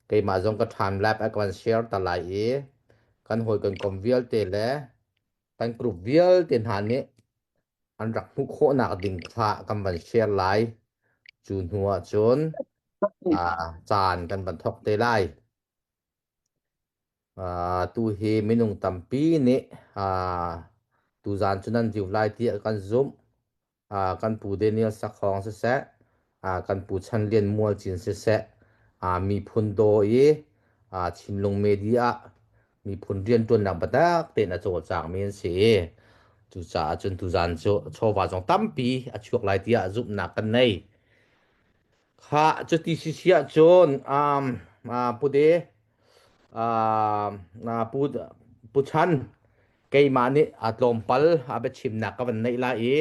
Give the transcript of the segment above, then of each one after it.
Keimah zong ka time lab a kan share ta lai i kan hawi kan kom vialte le kan group vialte hna nih an rak hmuh khawhnak ding kha kan van share lai. Cu hnu ah cun caan kan van thawk te lai. Tu hi minung tampi nih tuzaan cu nan view lai tiah kan zumh. Kan pu Daniel Sakhong siseh, kan pu Chan Lian Mual Cin siseh, miphun daw i Chinlung media ah miphun rianṭuannak biatak tein a cawlcangmi an si. Cucaah cun tuzaan cu chawva zong tampi a chuak lai tiah zumhnak kan nei. Khah, cuti si si ahcun um, Pu De, Pu, Pu Chan, keimah nih tlawmpal a biachimnak ka van neih lai i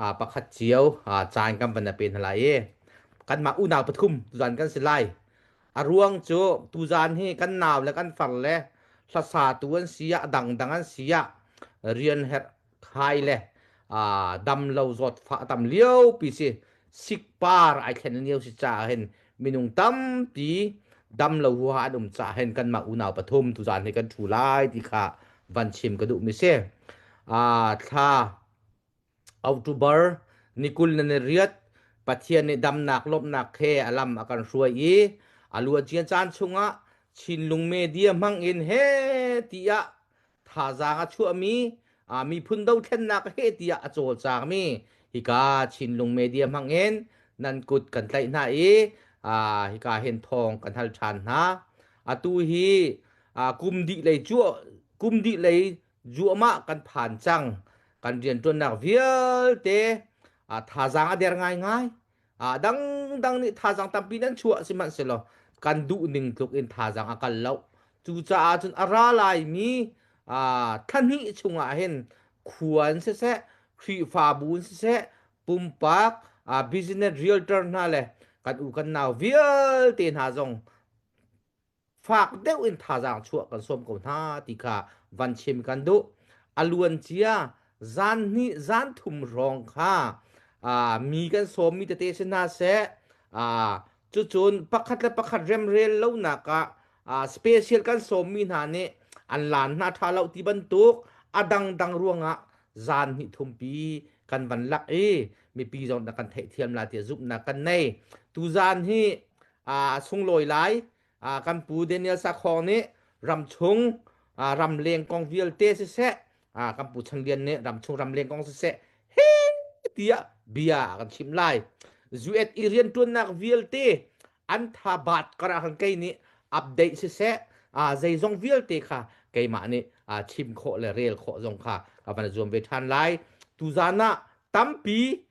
pakhat cio caan kan van pe hna lai i kanmah unau pathum tuzan kan si lai. A ruang cu tuzan hi kan nau le kan far le hlasatu an si ah dangdang an si ah rian herh khai le dam lo zawtfah tam lio pi si sikpar ai thlen lio si caah hin minung tampi dam lo huaha an um caah hin kanmah unau pathum tuzaan hi kan ṭhu lai ti kha van chim ka duhmi si. Thla October ni 20 na ni riat Pathian nih damnak lawmhnak he a lam a kan hruai i a luancia caan chungah Chinlung media hmang in he tiah thazaang a chuahmi miphun dothlennak he tiah a cawlcangmi hika Chinlung media hmangin nan kut kan tlaih hna i hika hin thawng kan hal ṭhan hna. Atu hi kum dih lei cu kum dih lei zuahmah kan phan cang. Kan rianṭuannak vialte thazaang a der ngaingai. A dangdang nih thazaang tampi nan chuah sihmanhsehlaw kan duh ning tluk in thazaang a kal lo. Cucaah cun a ra laimi thla hnih chungah hin khua in siseh, Khrihfabu in siseh, pumpak business realtor hna le kan u kan nau vialte hna zong fak deuh in thazaang chuah kan sawm ko hna ti kha van chim kan duh. A luan cia zan hnih zan thum hrawng kha mi kan sawmmi tete si hna seh cucun pakhat le pakhat remrel lonak ah special kan sawmmi hna nih an lan hna ṭha lo ti bantuk a dangdang ruangah zan hnih thumpi kan van lak i mipi zong na kan theihthiam la tiah zumhnak kan nei. Tuzan hi a sunglawi lai kan pu Daniel Sakhong nih ramchung ramleng kong vialte siseh kan pu Chan Lian nih ramchung ramleng kong siseh he tiah bia a kan chimh lai US i riantuannak vialte an tha bat kara kan kei nih update siseh zeizong vialte kha keimah nih chim khawh le rel khawh zong kha ka van zuam ve ṭhan lai tuzan ah tampi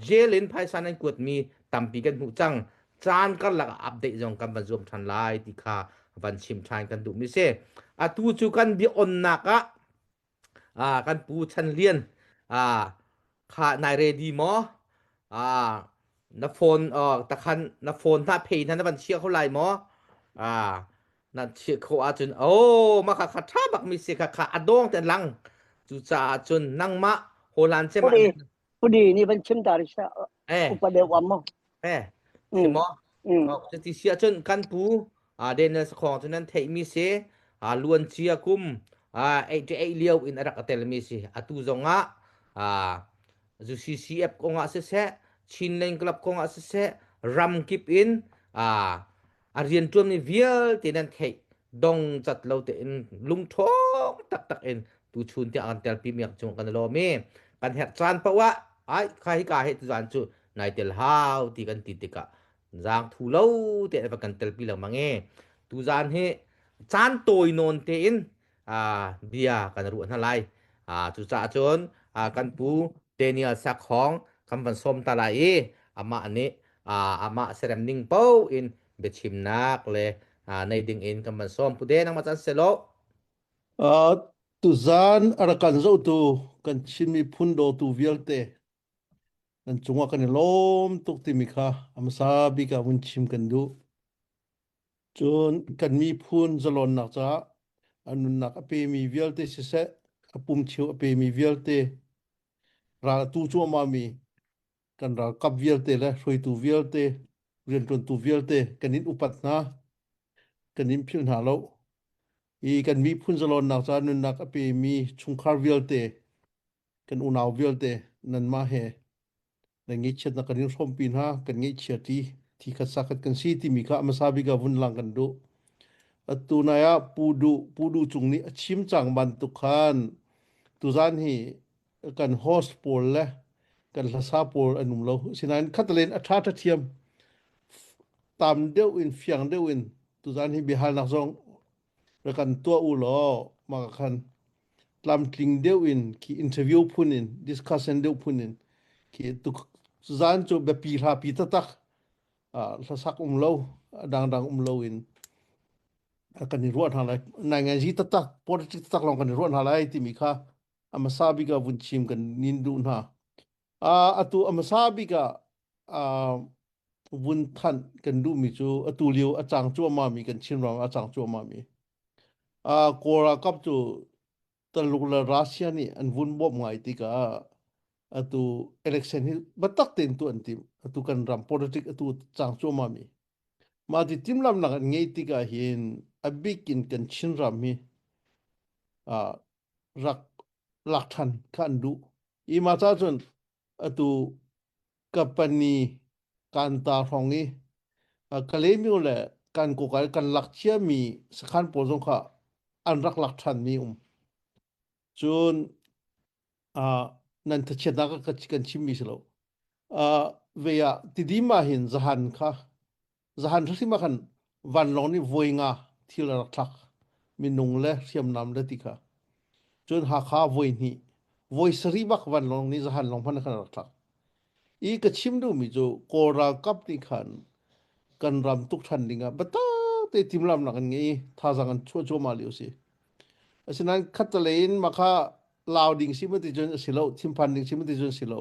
jail in phaisa nan kuatmi tampi kan hmuh cang caan karlak ah update zong kan van zuam ṭhan lai ti kha van chim ṭhan kan duhmi si atu cu kan bia onnak ah kan pu Chan Lian kha nai ready maw na phone takhan na phone hna phei hna na van chia kho lai maw na chiah khawh ahcun oh mah kha kha ṭha bak mi si kha kha a dawng te lang cucaah cun nangmah Holland cem ah Pudi pudi ni van chim ta ri sa eh upa deuh am mo. eh si Mm. maw Mm. Oh, cuti si ahcun kan pu ah Daniel Sakhong cu nan theihmi si ah luan cia kum ah 88 lio in a rak a telmi si atu zongah ah UCCF kongah siseh Chinland Club kongah siseh ramkip in ah a rianṭuanmi vialte nan theih dong cat lo tein lungṭhawng taktak in tuchun tiang kan telpi mi cung kan i lawm i kan herh caan paoh ah ai kha hi ka he tuzaan cu nai tel hau ti kan ti tikah zaang thu lo te va kan telpi lengmang i tuzaan hi caan tawi nawn tein bia kan ruah hna lai. Cucaah cun kan pu Daniel Sakhong kan van sawm ta lai i amah nih amah serem ning paoh in biachimnak le nei ding in kan van sawm. Pu De nangmah caan selaw. Uh, tuzaan a rak kan zohtu kan Chin miphun dawtu vialte nan cungah kan i lawm tuk timi kha a hmasa bik ah vun chim kan duh. Cun kan miphun zalonnak caah a nunnak a pemi vialte siseh, a pumcheu a pemi vialte, ral a tu cuahmahmi kan ralkap vialte le hruaitu vialte, rianṭuantu vialte kan in upat hna. Kan in philh hna lo. I kan miphun zalonnak ca nunnak a pemi chungkhar vialte, kan unau vialte nanmah he nan ngaihchiatnak kan in hrawmpi hna, kan ngaihchia ṭi, thi khat sa khat kan si timi kha a hmasa bik ah vun lang kan duh. Atu nai ah Pu Duh, Pu Duh Cung nih a chim cang bantuk khan tuzan hi kan host pawl le kan hlasa pawl an um lo. Sinain khatalen a ṭha ṭha thiam tam deuh in fiang deuh in tuzan hi biahalnak zong rak kan tuah u law mah khan tlamtling deuh in khi interview phun in discussion deuh phun in khi tuk zan cu biapi hlapi taktak hlasak um lo dangdang um lo in kan i ruah hna lai nai ngai zi taktak politics taktak lawng kan i ruah hna lai timi kha a hmasa bik ah vun chim kan nin duh hna. Atu a hmasa bik ah vun thanh kan duhmi cu atu lio a cang cuahmah mi kan Chinram a cang cuahmah mi. Kawl ralkap cu Taluk le Russia nih an vun bawmh ngai tikah atu election hi biatak tein tuah an timh. Atu kan ram politic atu cang cuahmah mi. Mah ti timhlamhnak an ngeih tikah hin a bik in kan Chinram hi rak lak ṭhan kha an duh. I mah ca cun atu kapani kanta hrawng i Kalaymyo le kan kokal kan lak ciami sakhan pawl zong kha an rak lak ṭhanmi um. Cun nan thachiatnak kan chimmi si lo. Ve ah Tidim ah hin zahan kha Zahan hrim ah khan vanlawng nih voi nga thil a rak thlak. Minung le hriamnam le ti kha. Cun Hakha voi hnih, voi sarih bak vanlawng nih zahan lawng hmanh khan a rak thlak. I ka chim duhmi cu Kawl ralkap nih khan kan ram tuk ṭhan ding ah biatak te timhlamnak an ngei i thazaang an chuah cuahmah lio si. Asinain khattelei in mah kha lau ding si maw ti cun a si lo, thinphan ding si maw ti cun a si lo.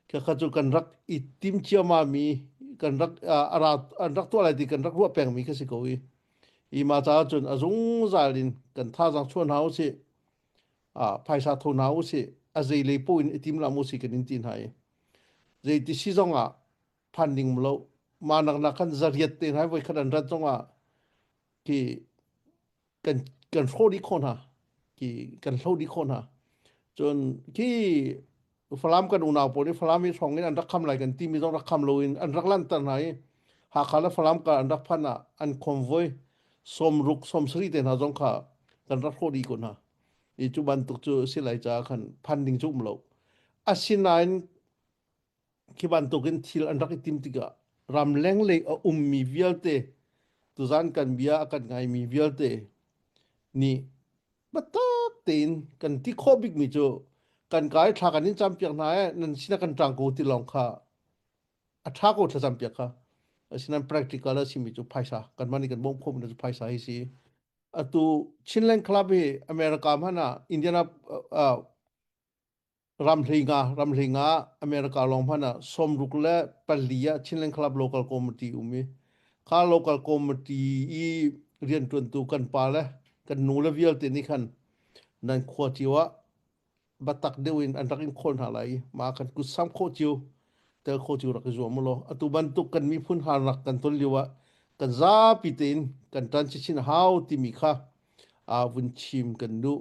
Khakha cu kan rak i tim ciammam i kan rak a ra an rak tuah lai ti kan rak ruah pengmi kha si ko i i ma caah cun a zungzal in kan thazaang chuah hna usih phaisa tho hna usih a zei lei poh in i tim lam usih kan in ti hna i zei ti si zong ah phan ding lo ma nak nak khan zariat te hna voi khat an rat zong ah khi kan kan hrawh dih khawh hna ki kan hlo dih khawh hna cun khi Falam kan unau pawl nih Falam i hrawng in an rak kham lai kan timi zong rak kham loin an rak lanhter hna i Hakha le Falam kar an rak phanh ah an convoy 60 70 te hna zong kha kan rak hrawh dih ko hna i cu bantuk cu si lai caah khan phan ding cu um lo asinain Khi bantukin thil an rak i tim tikah ramleng lei a ummi vialte tuzan kan bia a kan ngaimi vialte nih biatak tein kan ti khawh bikmi cu kan kai thla kan in campiak hna e nan sinah kan ṭang ko ti lawng kha a ṭha ko thlacam piak kha asinain practical a simi cu phaisa kanmah nih kan bawmh khawhmi cu phaisa hi si atu Chinland Club hi America hmanh ah Indiana uh, Ramhleinga Ramhleinga America lawng hmanh ah 64 ah Chinland Club Local Committee um i kha local committee i rianṭuantu kan pa le kan nu le vialte nih khan nan khua cio ah biatak deuh in an rak in khawl hna lai i mah khan kutsam khawh cio tel khawh cio rak i zuam u law atu bantuk kan miphun harnak kan ton lio ah kan zapi tein kan ṭan chinchin a hau timi kha aa vun chim kan duh.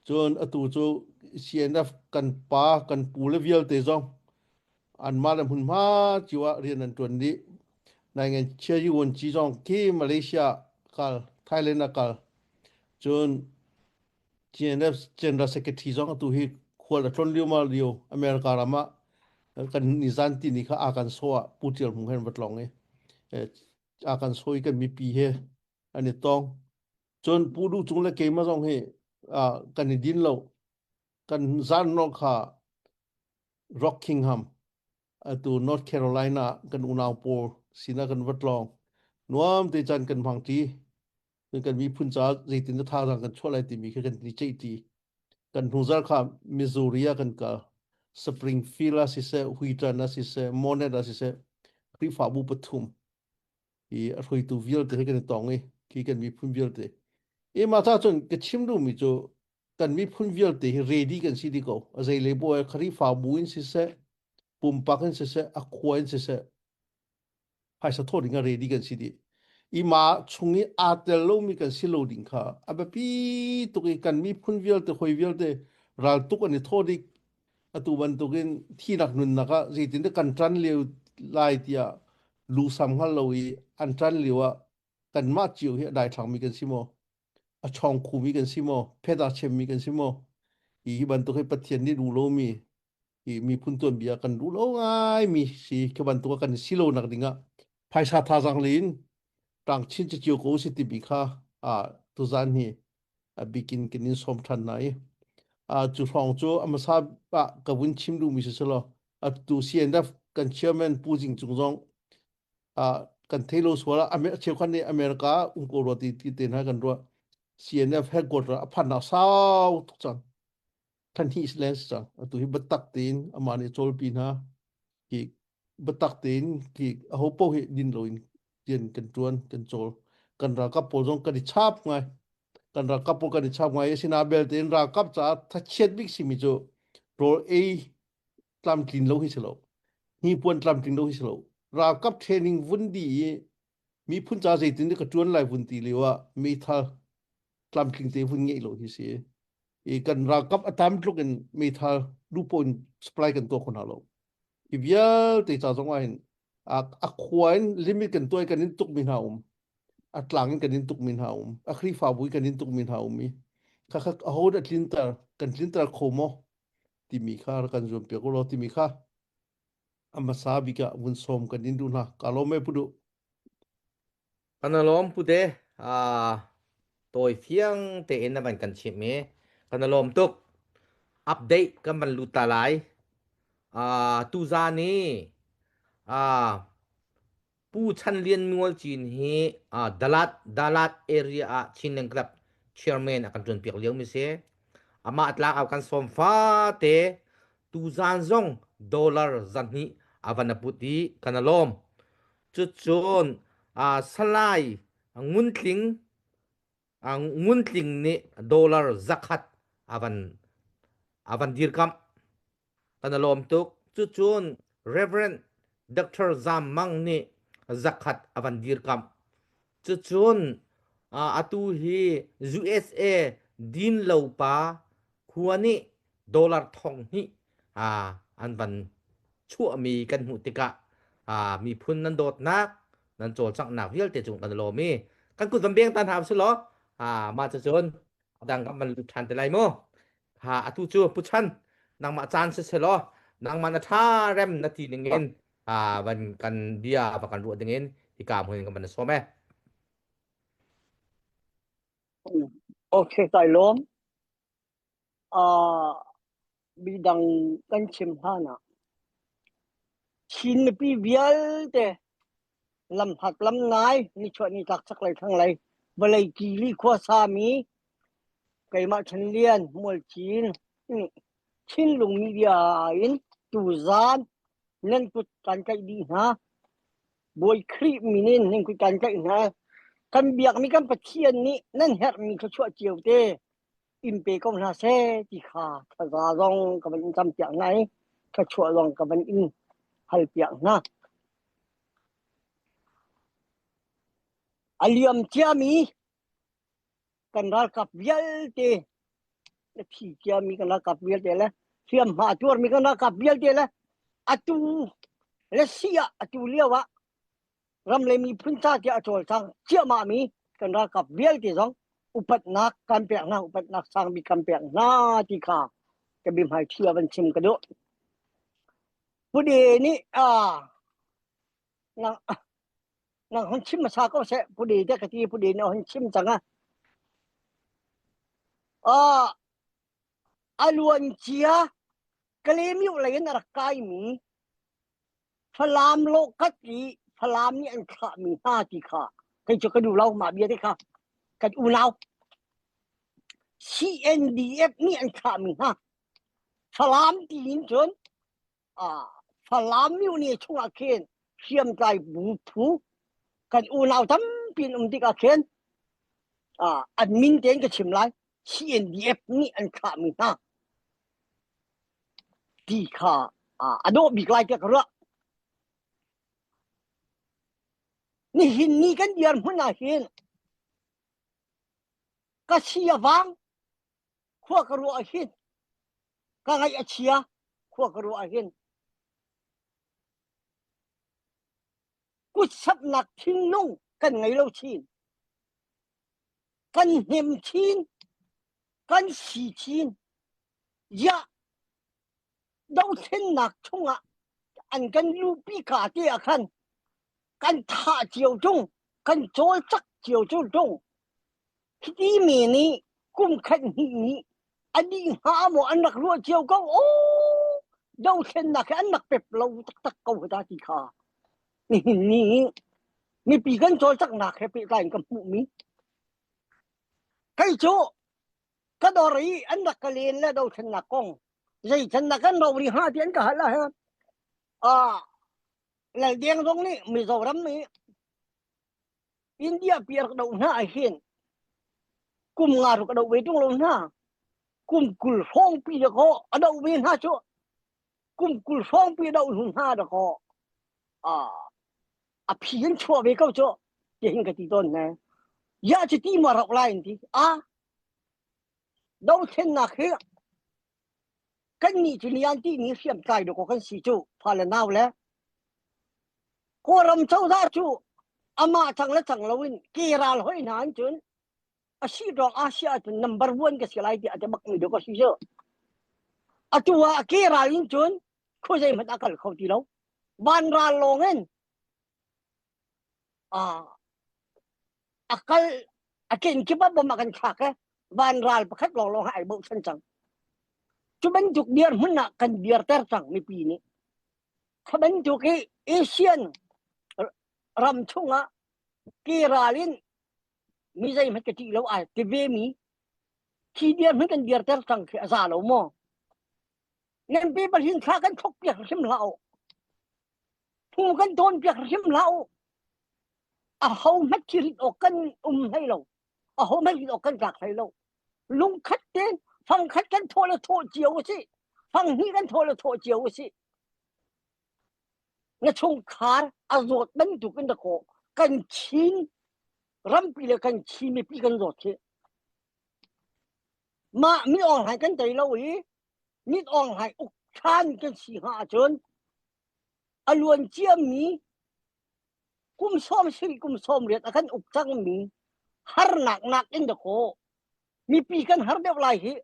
Cun atu cu CNF kan pa kan pu le vialte zong anmah le hmunhma cio ah rian an ṭuan dih. Naingan Chia Yuan Ci zong khi Malaysia kal, Thailand ah kal. Cun CNF General Secretary zong atu hi khual a tlon lio ma lio America ram ah kan nizan ti ni kha a kan so ah Pu Tial Hmung hen va tlong i a kan so i kan mipi he an i tong. Cun Pu Duh Cung le keimah zong hi uh, kan i din lo. Kan zan kha Rockingham atu North Carolina kan unau pawl sinah kan va tlawng. Nuam te caan kan hmang ṭi. Kan miphun caah zeitin dah thazaang kan chuah lai timi kha kan i ceih ṭi. Kan hnuzar kha Missouri ah kan kal. Springfield ah siseh, Wheaton ah siseh, Monette ah siseh, Khrihfabu pathum i a hruaitu vialte he kan i tong i khi kan miphun vialte i mah ca cun ka chim duhmi cu kan miphun vialte hi ready kan si dih ko a zei le bawi Khrihfabu in siseh pumpak in siseh a khua in siseh phaisa thawh ding ah ready kan si dih. I ma chung i aa tel lomi kan si lo ding kha a biapi tuk i kan miphun vialte hoi vialte raltuk an i thawh dik atu bantukin thinak nunnak ah zeitindah kan ṭan lio lai tiah lusam hngal lo i an ṭan lio ah kanmah cio hi a daithlangmi kan si maw? A ṭhawng khumi kan si maw? Phet aa chemmi kan si maw? Hi hi bantuk hi Pathian nih duh lomi hi miphun tuanbia kan duh lo ngaimi si khi bantuk ah kan si lo nak ding ah phaisa thazaang le in ṭang chin cio ko si timi kha ah tuzan hi a bikin kan in sawm ṭhan hna i cu hrawng cu a hmasa ah ka vun chim duhmi si selaw atu CNF kan chairman Pu Jing Cung zong kan thei lo sual ah cheukhat nih America um ko rua ti ti te hna kan ruah CNF headquarter a phannak sau tuk cang than hi len si cang atu hi biatak tein amah nih cawlpi hna hi biatak tein hi aho paoh hi din loin rian kan ṭuan kan cawl kan ralkap pawl zong kan i chap ngai kan ralkap pawl kan i chap ngai asina belte in ralkap caah thachiat bik simi cu rawl ei tlamtlin lo hi si lo hnipuan tlamtling lo hi si lo ralkap training vun di i miphun ca zeitin ka ṭuan lai vun ti lio ah meithal tlamtling te vun ngeih lo hi si i kan ralkap a tam tluk in meithal lupo in supply kan tuah kho hna lo hi vialte ca zong ah hin a khua in limit kan tuai kan in tuk mi hna um a tlang in kan in tuk mi hna um a Khrihfabu in kan in tuk mi hna um i kha kha aho dah tlinter kan tlinter kho maw timi kha rak kan zuam piak ulaw timi kha a hmasa bik ah vun sawm kan in duh hna ka lawm e pu duh Kan lawm pute ah tawi fiang tein na van kan chimh i kan lawm tuk. Update kan van lut ta lai. Ah tuzan i ah Pu Chan Lian Mual Cin hi ah Dalat Dalat area ah Chinland Club chairman a kan ṭuan piak lio mi si. Amah tlak au kan sawm fate tuzan zong dollar zahnih a van a put i kan lawm. Cucun Salai Nguntling Nguntling nih dollar 100 a van a van dirkamh. Kan i lawm tuk. Cucun Reverend Dr. Zam Mang nih 100 a van dirkamh. Cucun atu hi USA din lo pa khua nih dollar 2000 an van chuahmi kan hmuh tikah miphun nan dawtnak nan cawlcanghnak vialte cung kan i lawm i kan kut van beng ta hna usih law mah cucun dang kan van lut ṭhan te lai mu ha atu cu pu chan nangmah caan si selaw nangmah na ṭha rem na ti ning in van kan bia va kan ruah ding in hika hmun kan van sawm e Okay, kai lawm. Uh, midang kan chim hlan ah Chin mipi vialte lamhak lamnai nichuah nitlak chaklei thlanglei vawlei kili khuasa mi keimah Chan Mualcin nih Chinlung media in tuzaan nan kut kan tlaih dih hna. Bawi Khrih min in nan kut kan tlaih hna. Kan biakmi kan Pathian nih nan herhmi thluachuah cio te in pe ko hna seh ti kha thaza zong ka van in campiak hna i thluachuah zong ka van in halpiak hna. A liam ciami kan ralkap vialte a thi ciami kan ralkap vialte le hliamhma a tuarmi kan ralkap vialte le atu le si ah atu lio ah ram le miphun ca tiah a cawlcang ciahmah mi kan ralkap vialte zong upatnak kan pek hna upatnak sang bik kan pek hna ti kha ka biahmai thi ah van chim ka duh Pude nih a nang nang hon chim hmasa ko seh Pude te ka ti Pude nih hon chim cang a a a luan cia Kalemiu lei in a rak kai mi Falam lawhkat i Falam nih an thlahmi hna ti kha kei cu ka duh lo mah bia te kha kan unau CNDF nih an thlahmi hna Falam ti in cun ah Falam myo chungah khin hriamtlai bu phu kan unau tampi an um tikah khin ah an min tein ka chim lai CNDF nih an thlahmi hna ti kha a dawh bik lai tiah ka ruah. Nihin ni kan dirhmun ah hin ka si a vang khua ka ruah ah hin ka ngaih a chia khua ka ruah ah hin kutsapnak thinlung kan ngei lo chin kan hnem chin kan si chin ya dothlennak chungah an kan luhpi ka te ah khan kan thah cio ṭung kan cawlcak cio cu ṭung hiti mi nih kum khat hnih nih a dih hnga maw an rak ruah cio ko aw dothlennak hi an rak pep lo taktak ko ta ti kha nihin ni mipi kan cawlcaknak he pehtlai in ka hmuhmi kei cu ka dawr i an rak ka len le dothlennak kong zeican na kan ro rih hnga ti an ka hal ah ah Laldeng zong nih Mizoram i India pi rak doh hna ah hin kum nga ruk a doh ve tung lo hna kum 20 hrawng pi da kaw a doh ve hna cu kum 20 hrawng pi doh hnu hna da kaw a phi in chuah ve ko cu ti hin ka ti tawn hna ya cu ti ma rok lai in ti a dothlennak hi kannih cu lian ti mi hriamtlai dawkaw kan si cu fa le nau le Kawlram cozah cu amah cang le cang loin ke ral hoi hna an cun a si dawng Asia ahcun number one ka si lai tiah a ti bak mi dawk a si cu. Atu ah ke ral in cun khuazei hmanh a kal kho ti lo. Van ral lawng in a kal a kenkip ah bom a kan thlak i van ral pakhat lawnglawng ha ai bochan cang. Cu bantuk dirhmun ah kan dirter cang mipi nih. Kha bantuk i Asian ram chungah ke ral in mi zeihmanh ka ṭih lo ai ti ve mi khi dirhmun kan dirter cang khi a za lo maw? Nan pi pahin thla kan thok piak hrim hlah u. Phu kan tawnpiak hrim hlah u. Aho hmanh thirit awk kan um hlei lo. Aho hmanh rit awk kan tlak hlei lo. Lungkhat tein fangkhat kan thawh le thawh cio u sih. Fanghnih kan thawh le thawh cio u sih. Na chungkhar a zawt bantuk in dakaw kan Chin rampi le kan Chin mipi kan zawt hi. Mah mi awng kan tei lo i mit awng hlai uk ṭhan kan si hnga ahcun a luan ciami kum 70 kum 80 a kan uk cangmi harnak nak in dakaw mipi kan har deuh lai hi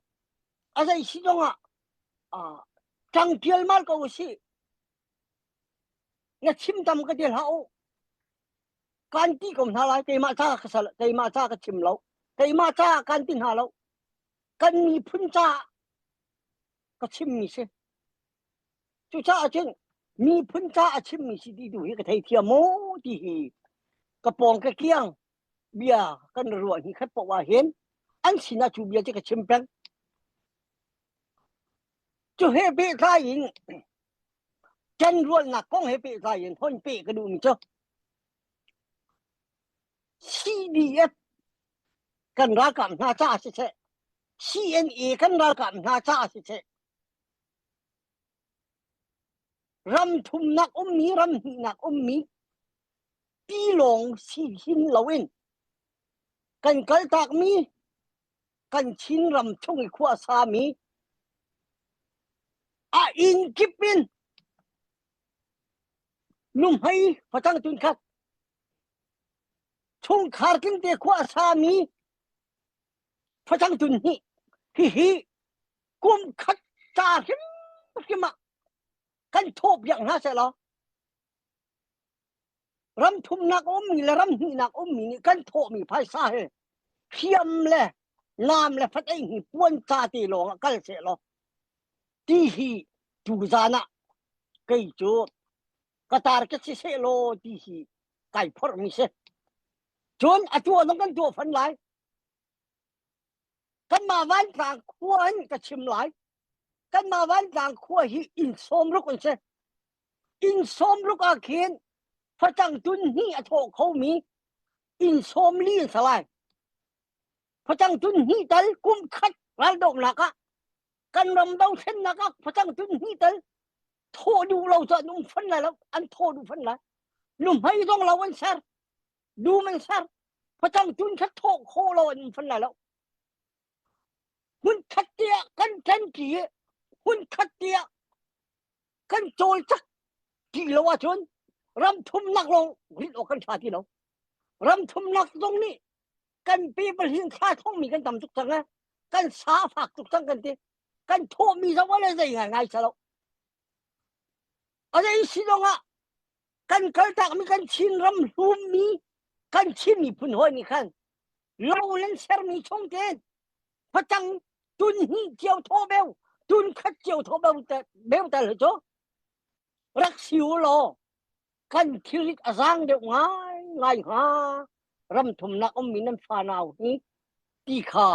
a zei si zong ah ṭang ṭialmal ko usih na chim tam ka ti hlah u kan ti ko hna lai keimah ca ka sal keimah ca ka chim lo keimah ca kan ti hna lo kan miphun ca ka chimmi si cucaah cun miphun ca a chimmi si ti tu hi ka theithiam maw ti hi ka pawng ka kiang bia kan ruah hi khat poah ah hin an sinah cu bia cu ka chim peng cu he pehtlai in ṭanrualnak kong he pehtlai in hon peh ka duhmi cu CDF kan ralkap hna caah siseh CNA kan ralkap hna caah siseh ram thumnak ummi ram hnihnak ummi tilawng si hin loin kan kaltakmi kan Chin ram chung i khua sami a inn kip in nuhmei facang tun khat chungkhar tlingte khua a sami facang tun hnih hihi kum khat ca hrimhrim ah kan thawh piak hna seh law ram thumnak ummi le ram hnihnak ummi nih kan thawhmi phaisa he hriam le nam le fat ei hi puan ca te lawng ah kal seh law ti hi tu zan ah kei cu ka tar ka si seh law ti hi kai phorh mi si cun a tuah zong kan tuah fan lai kanmah vantlang khua in ka chim lai kanmah vantlang khua hi inn 60 an si inn 60 ah khin facang tun hnih a thawh khomi inn 40 an si lai facang tun hnih tal kum khat raldohnak ah kan ram dothlennak ah facang tun hnih tal thawh duh lo cu an um fan lai lo an thawh duh fan lai nuhmei zong lo an ser. Dum an ser. Facang tun khat thawh khawh lo an um fan lai lo. Hmun khat tiah kan ṭanṭi i hmun khat tiah kan cawlcak ti lo ahcun ram thumnak lawng rit awk kan ṭha ti lo. Ram thumnak zong nih kan pe pahling thla thongmi kan tam tuk cang eh. Kan sa fak tuk cang kan ti. Kan thawhmi zong le zei ngai ngai sa lo. A zei si zong ah kan kaltakmi kan Chin ram hlummi kan Chin miphun hawi nih khan lo nan sermi chung tein facang tun hnih cio thaw beu tun khat cio thaw beu te beu tal cu rak si u law kan thilrit a zaang deuh ngai ngai hnga ram thumnak ummi nan fanau hi ti kha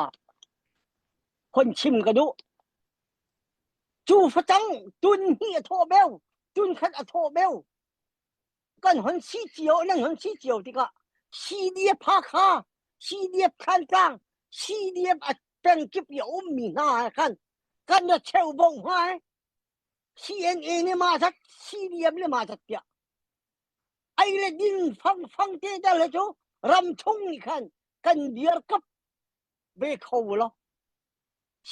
hon chim ka duh cu facang tun hnih a thaw beu tun khat a thaw beu kan hon si cio nan hon si cio tikah CDF Hakha CDF Thantlang CDF a pengkip i a ummi hna he khan kan ra cheu bong hnga CNA nih mah zat CDF nih mah zat tiah ei le din fang fang te dal he cu ram chung nih khan kan dir kap ve kho lo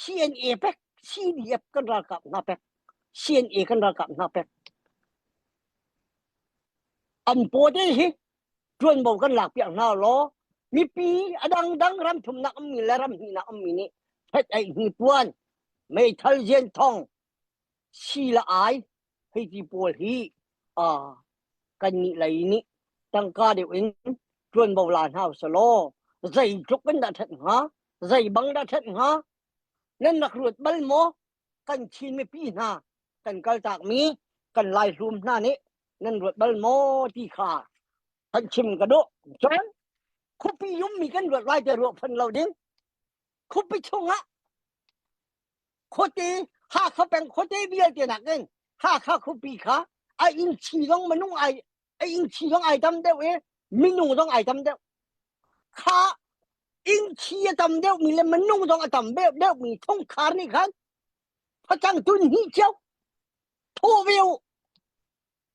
CNA pek CDF kan ralkap hna pek CNA kan ralkap hna pek an paw te hi ṭuanvo kan lak piak hna law mipi a dangdang ram thumnak ummi le ram hnihnak ummi nih phet ei hni puan meithal zian thong si la ai hei ti pawl hi kan nih lei nih tangka deuh in ṭuanvo la hna usalaw zeitluk in dah ṭhat hnga zei bang dah ṭhat hnga nan rak ruat bal maw kan Chin mipi hna kan kaltakmi kan Laihlum hna nih nan ruat bal maw ti kha kan chim ka duh cun khuapi ummi kan ruat lai te ruah phun lo ding khuapi chungah khuate Hakha peng khuate vialte nakin Hakha khuapi kha a inn chi zong minung ai a inn chi zong ai tam deuh i minung zong ai tam deuh kha inn chi a tam deuh mi le minung zong a tam deuh deuh mi chungkhar nih khan facang tun hnih cio thaw ve u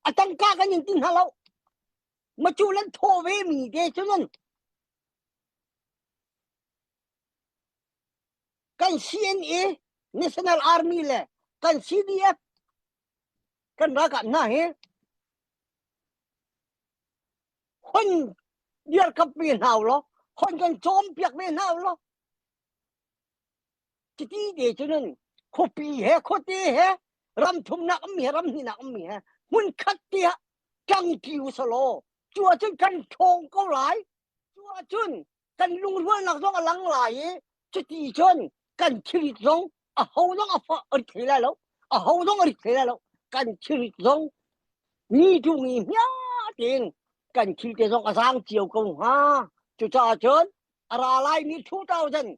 a tangka kan in tin hna lo macu lan thaw ve mi te cun kan CNA National Army le kan CDF kan ralkap hna hi hon dirkap ve hna law hon kan cawmpiak ve hna law Chiti te cun khuapi he khuate he ram thumnak ummi he ram hnihnak ummi he hmun khat te ah ṭangṭi usalaw cu ahcun kan ṭhawng ko lai cu ahcun kan lungrualnak zong a lang lai i cuti cun kan thilrit zong a ho zong a fa a rit hlei lai lo a ho zong a rit hlei lai lo kan thilrit zong mi tung i hmia tein kan thil te zong a zaang cio ko hnga cucaah cun a ra lai mi 2000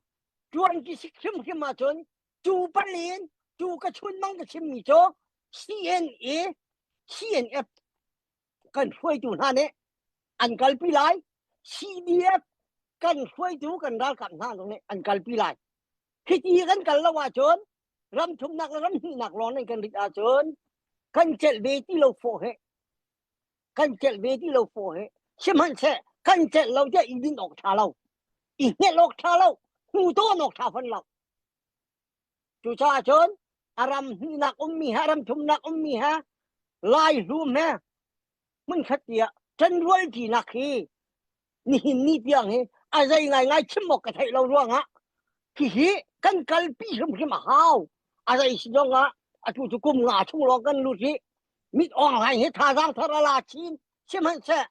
tuan ki sik hrimhrim ahcun cu palin cu ka chunmang ka chimmi cu CNA CNF kan hruaitu hna nih an kalpi lai CDF kan hruaitu kan ralkap hna zong nih an kalpi lai hiti kan kal lo ahcun ram thumnak le ram hnihnak lawng nan kan rit ahcun kan celh ve ti lo fawh he kan celh ve ti lo fawh he sihmanhseh kan celh lo tiah i din awk ṭha lo i hngelh awk ṭha lo hnu tawn awk ṭha fon lo cucaah cun a ram hnihnak ummi he ram thumnak ummi he lai hlum he hmunkhat tiah ṭanrual ṭinak hi nihin ni tiang hi a zei ngaingai chim awk ka theih lo ruangah hihi kan kalpi hrimhrim a hau a zei si zong ah atu cu kum nga chung lawng kan lut hi mit awng hlaing hi thazaang thar a la chin sihmanhseh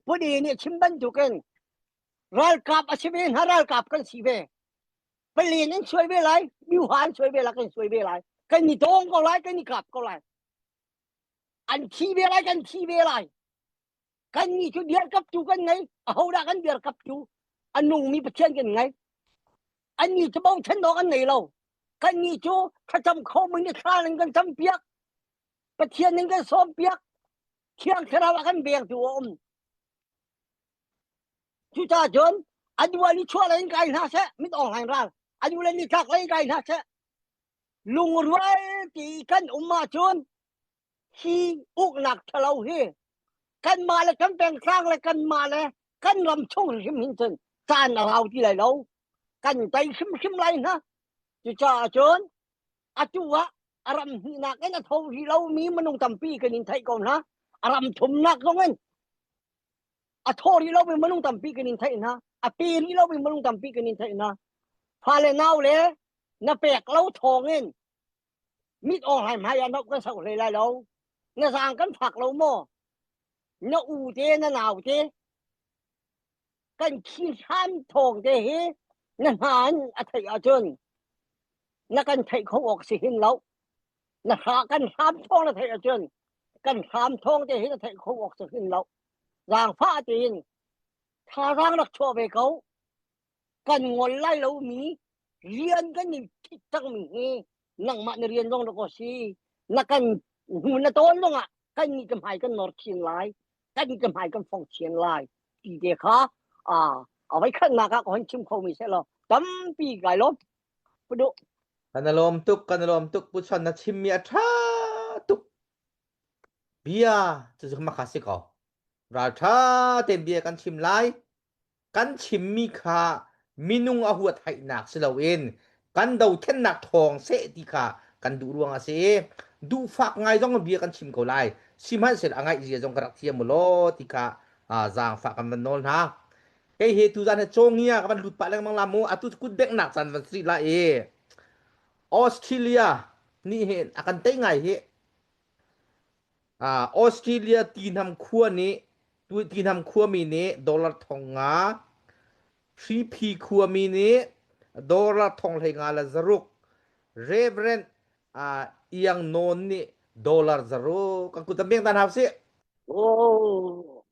pudi nih chim bantukin ralkap a si ve hna ralkap kan si ve palen in suai ve lai miuha an suai ve lai kan suai ve lai kan i tawng ko lai kan i kap ko lai an thi ve lai kan thi ve lai Kannih cu dirkaptu kan ngei. Ahodah kan dirkaptu? A nungmi Pathian kan ngei. Annih cu bochan awk an ngei lo. Kannih cu thlacam kho mi nih thla in kan campiak. Pathian in kan sawmpiak. Thiang Thlarau a kan vengtu a um. Cucaah cun a dual i chuah in kai hna seh, mit awng hlain ral. A dual in nitlak lei kai hna seh. Lungrual ti kan um ahcun hi uknak ṭhalo hi kanmah le kan pengtlang le kanmah le Kan ram chung hrim hin cun caan a rau ti lai lo. Kan tei hrimhrim lai hna. Cucaah cun atu ah a ram hnihnak in a tho rih lomi minung tampi kan in theih ko hna. A ram thumnak zong in a thaw rih lomi minung tampi kan in theih hna. A pe rih lomi minung tampi kan in theih hna. Fale nau le na pek lo thawng in mit awng hlai hmai ah no kan soh hlei lai lo. Na zaang kan fak lo maw? Na u te na nau te kan thi hram thawng te hi na hna in a theih ahcun na kan theih kho awk si hin lo. Na hra kan hram thawng na theih ahcun kan hram thawng te hi na theih kho awk si hin lo. Zaangfah tein thazaang rak chuah ve ko. Kan ngol lai lomi rian kan in thit cangmi hi nangmah na rian zong rak si. Na kan hnu na tawn zongah kan nih ka hmai kan nor chin lai. Kan nih ka hmai kan fong chin lai. Ti te kha a voi khatnak ah ka hon chim khomi seh law tampi kai lawm. Pu Kan i lawm tuk, kan i lawm tuk. Pu Chon na chimmi a ṭha tuk. Bia cu makha si ko. Ralṭha tein bia kan chim lai. Kan chimmi kha minung a huat haihnak si loin kan dothlennak thawng seh ti kha kan duh ruang a si. Duhfak ngai zong bia kan chim ko lai. Sihmanhsehlaw a ngaih zia zong ka rak thiam u law ti kha zaangfah kan van nawl hna. Kei he tuzan he cawngia ka van lut pah lengmang la mu. Atu kut benghnak caan van si la i Australia nih hin a kan tei ngai hi. Australia tinam khua nih tinam khuami nih dollar 5,000 Hriphi khuami nih dollar 16,000 Reverend Iang Nawn nih dollar 6 kan kut beng tan hau si. Oh.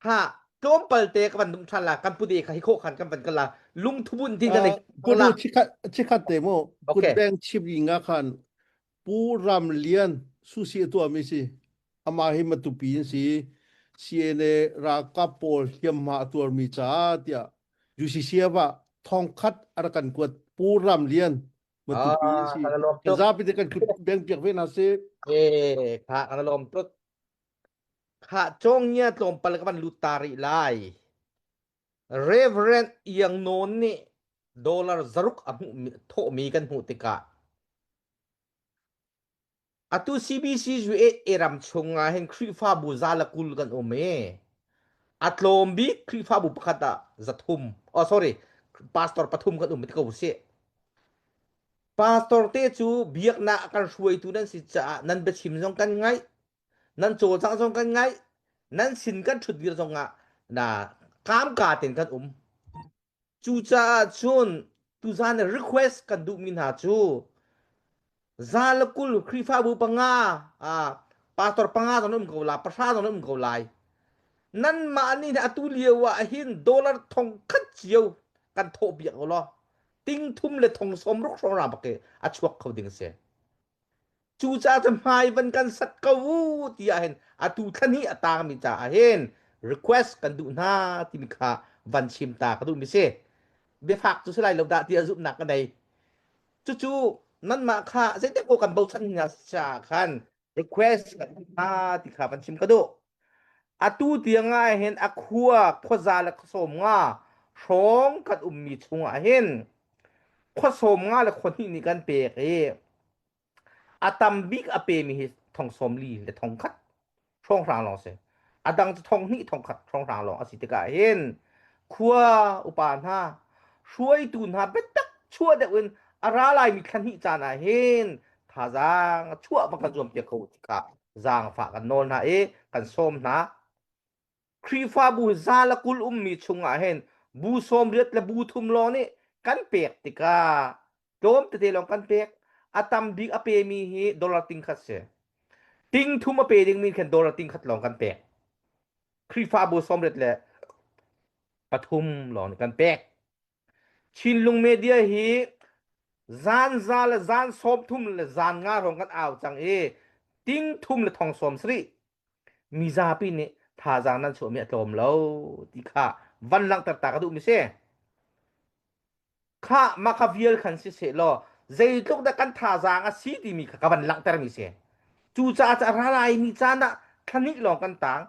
Ha tlawmpal te ka van dum than la kan pute kha hi kho khan kan van kal la lungthubun tin kan Uh, kudu chikhat chikhat te mo kut beng chip nga khan Pu Ram Lian susi tua mi si ama hi matupi in si CNA ralkap pawl hliamhma a tuar mi ca tiah UCCF ah thongkhat arakan kuat Pu Ram Lian matupi in si kan zapi te kan kut beng piak ve na si eh kha kan lom tuk Khah cawngia tlawmpal ka van lut ta rih lai. Reverend Iang Nawn nih dollar 6 a hmuh thawhmi kan hmuh tikah atu CBC USA ram chung ah hin Khrihfabu za le 20 kan um i a tlawm bik Khrihfabu pakhat ah 300 oh sorry pastor pathum kan um ti ko sih. Pastor te cu biaknak a kan hruaitu nan si caah nan biachim zong kan ngaih Nan cawlcangh zong kan ngaih. Nan sin kan ṭhut dir zongah na kamka tein kan um. Cucaah cun tuzan request kan duhmi hna cu za le 20 Khrihfabu panga ah pastor panga zong um ko la pahra zong um ko lai. Nanmah nih atu lio ah hin dollar 1,000 cio kan thawh piak u law ting thum le thong sawm ruk hrawng ra bak a chuak kho ding si. Cucaah cu hmai van kan sat ko u tiah hin atu thla hnih a tangmi caah hin request kan duh hna timi kha van chim ta ka duhmi si. Biafak cu si lai lo dah tiah zumhnak ka nei. Cucu nanmah kha zeitik ko kan bochan hna caah khan request kan duh hna ti kha van chim ka duh. Atu tiang ah hin a khua khuaza le khuasawm nga hrawng kan ummi chungah hin khuasawm nga le khua hnih nih kan pek i A tam bik a pemi hi 40,000 le 1,000 hrawnghrang lawng si. A dang cu 2,000 1,000 hrawnghrang lawng a si tikah hin khua upa hna hruaitu hna biatak chuah deuh in a ra laimi thla hnih caan ah hin thazaang chuah bak kan zuam piak ko tikah zaangfah kan nawl hna i kan sawm hna. Khrihfabu za le 20 ummi chungah hin bu 80 le bu thum lawng nih kan pek tikah tlawm tete lawng kan pek. A tam bik a pemi hi dollar 1,000 si. 3,000 a pe dingmi khan dollar 1,000 lawng kan pek. Khrihfabu 83 lawng nih kan pek. Chinlung media hi zan za le zan 30 le zan nga hrawng kan au cang i 3,000 le 70 mizapi nih thazaang nan chuahmi a tlawm lo ti kha van langhter ta ka duhmi si. Kha mah kha vial khan si seh law zeitluk dah kan thazaang a si timi kha ka van langhtermi si. Cucaah ca ra laimi caan ah thla hnih lawng kan tang.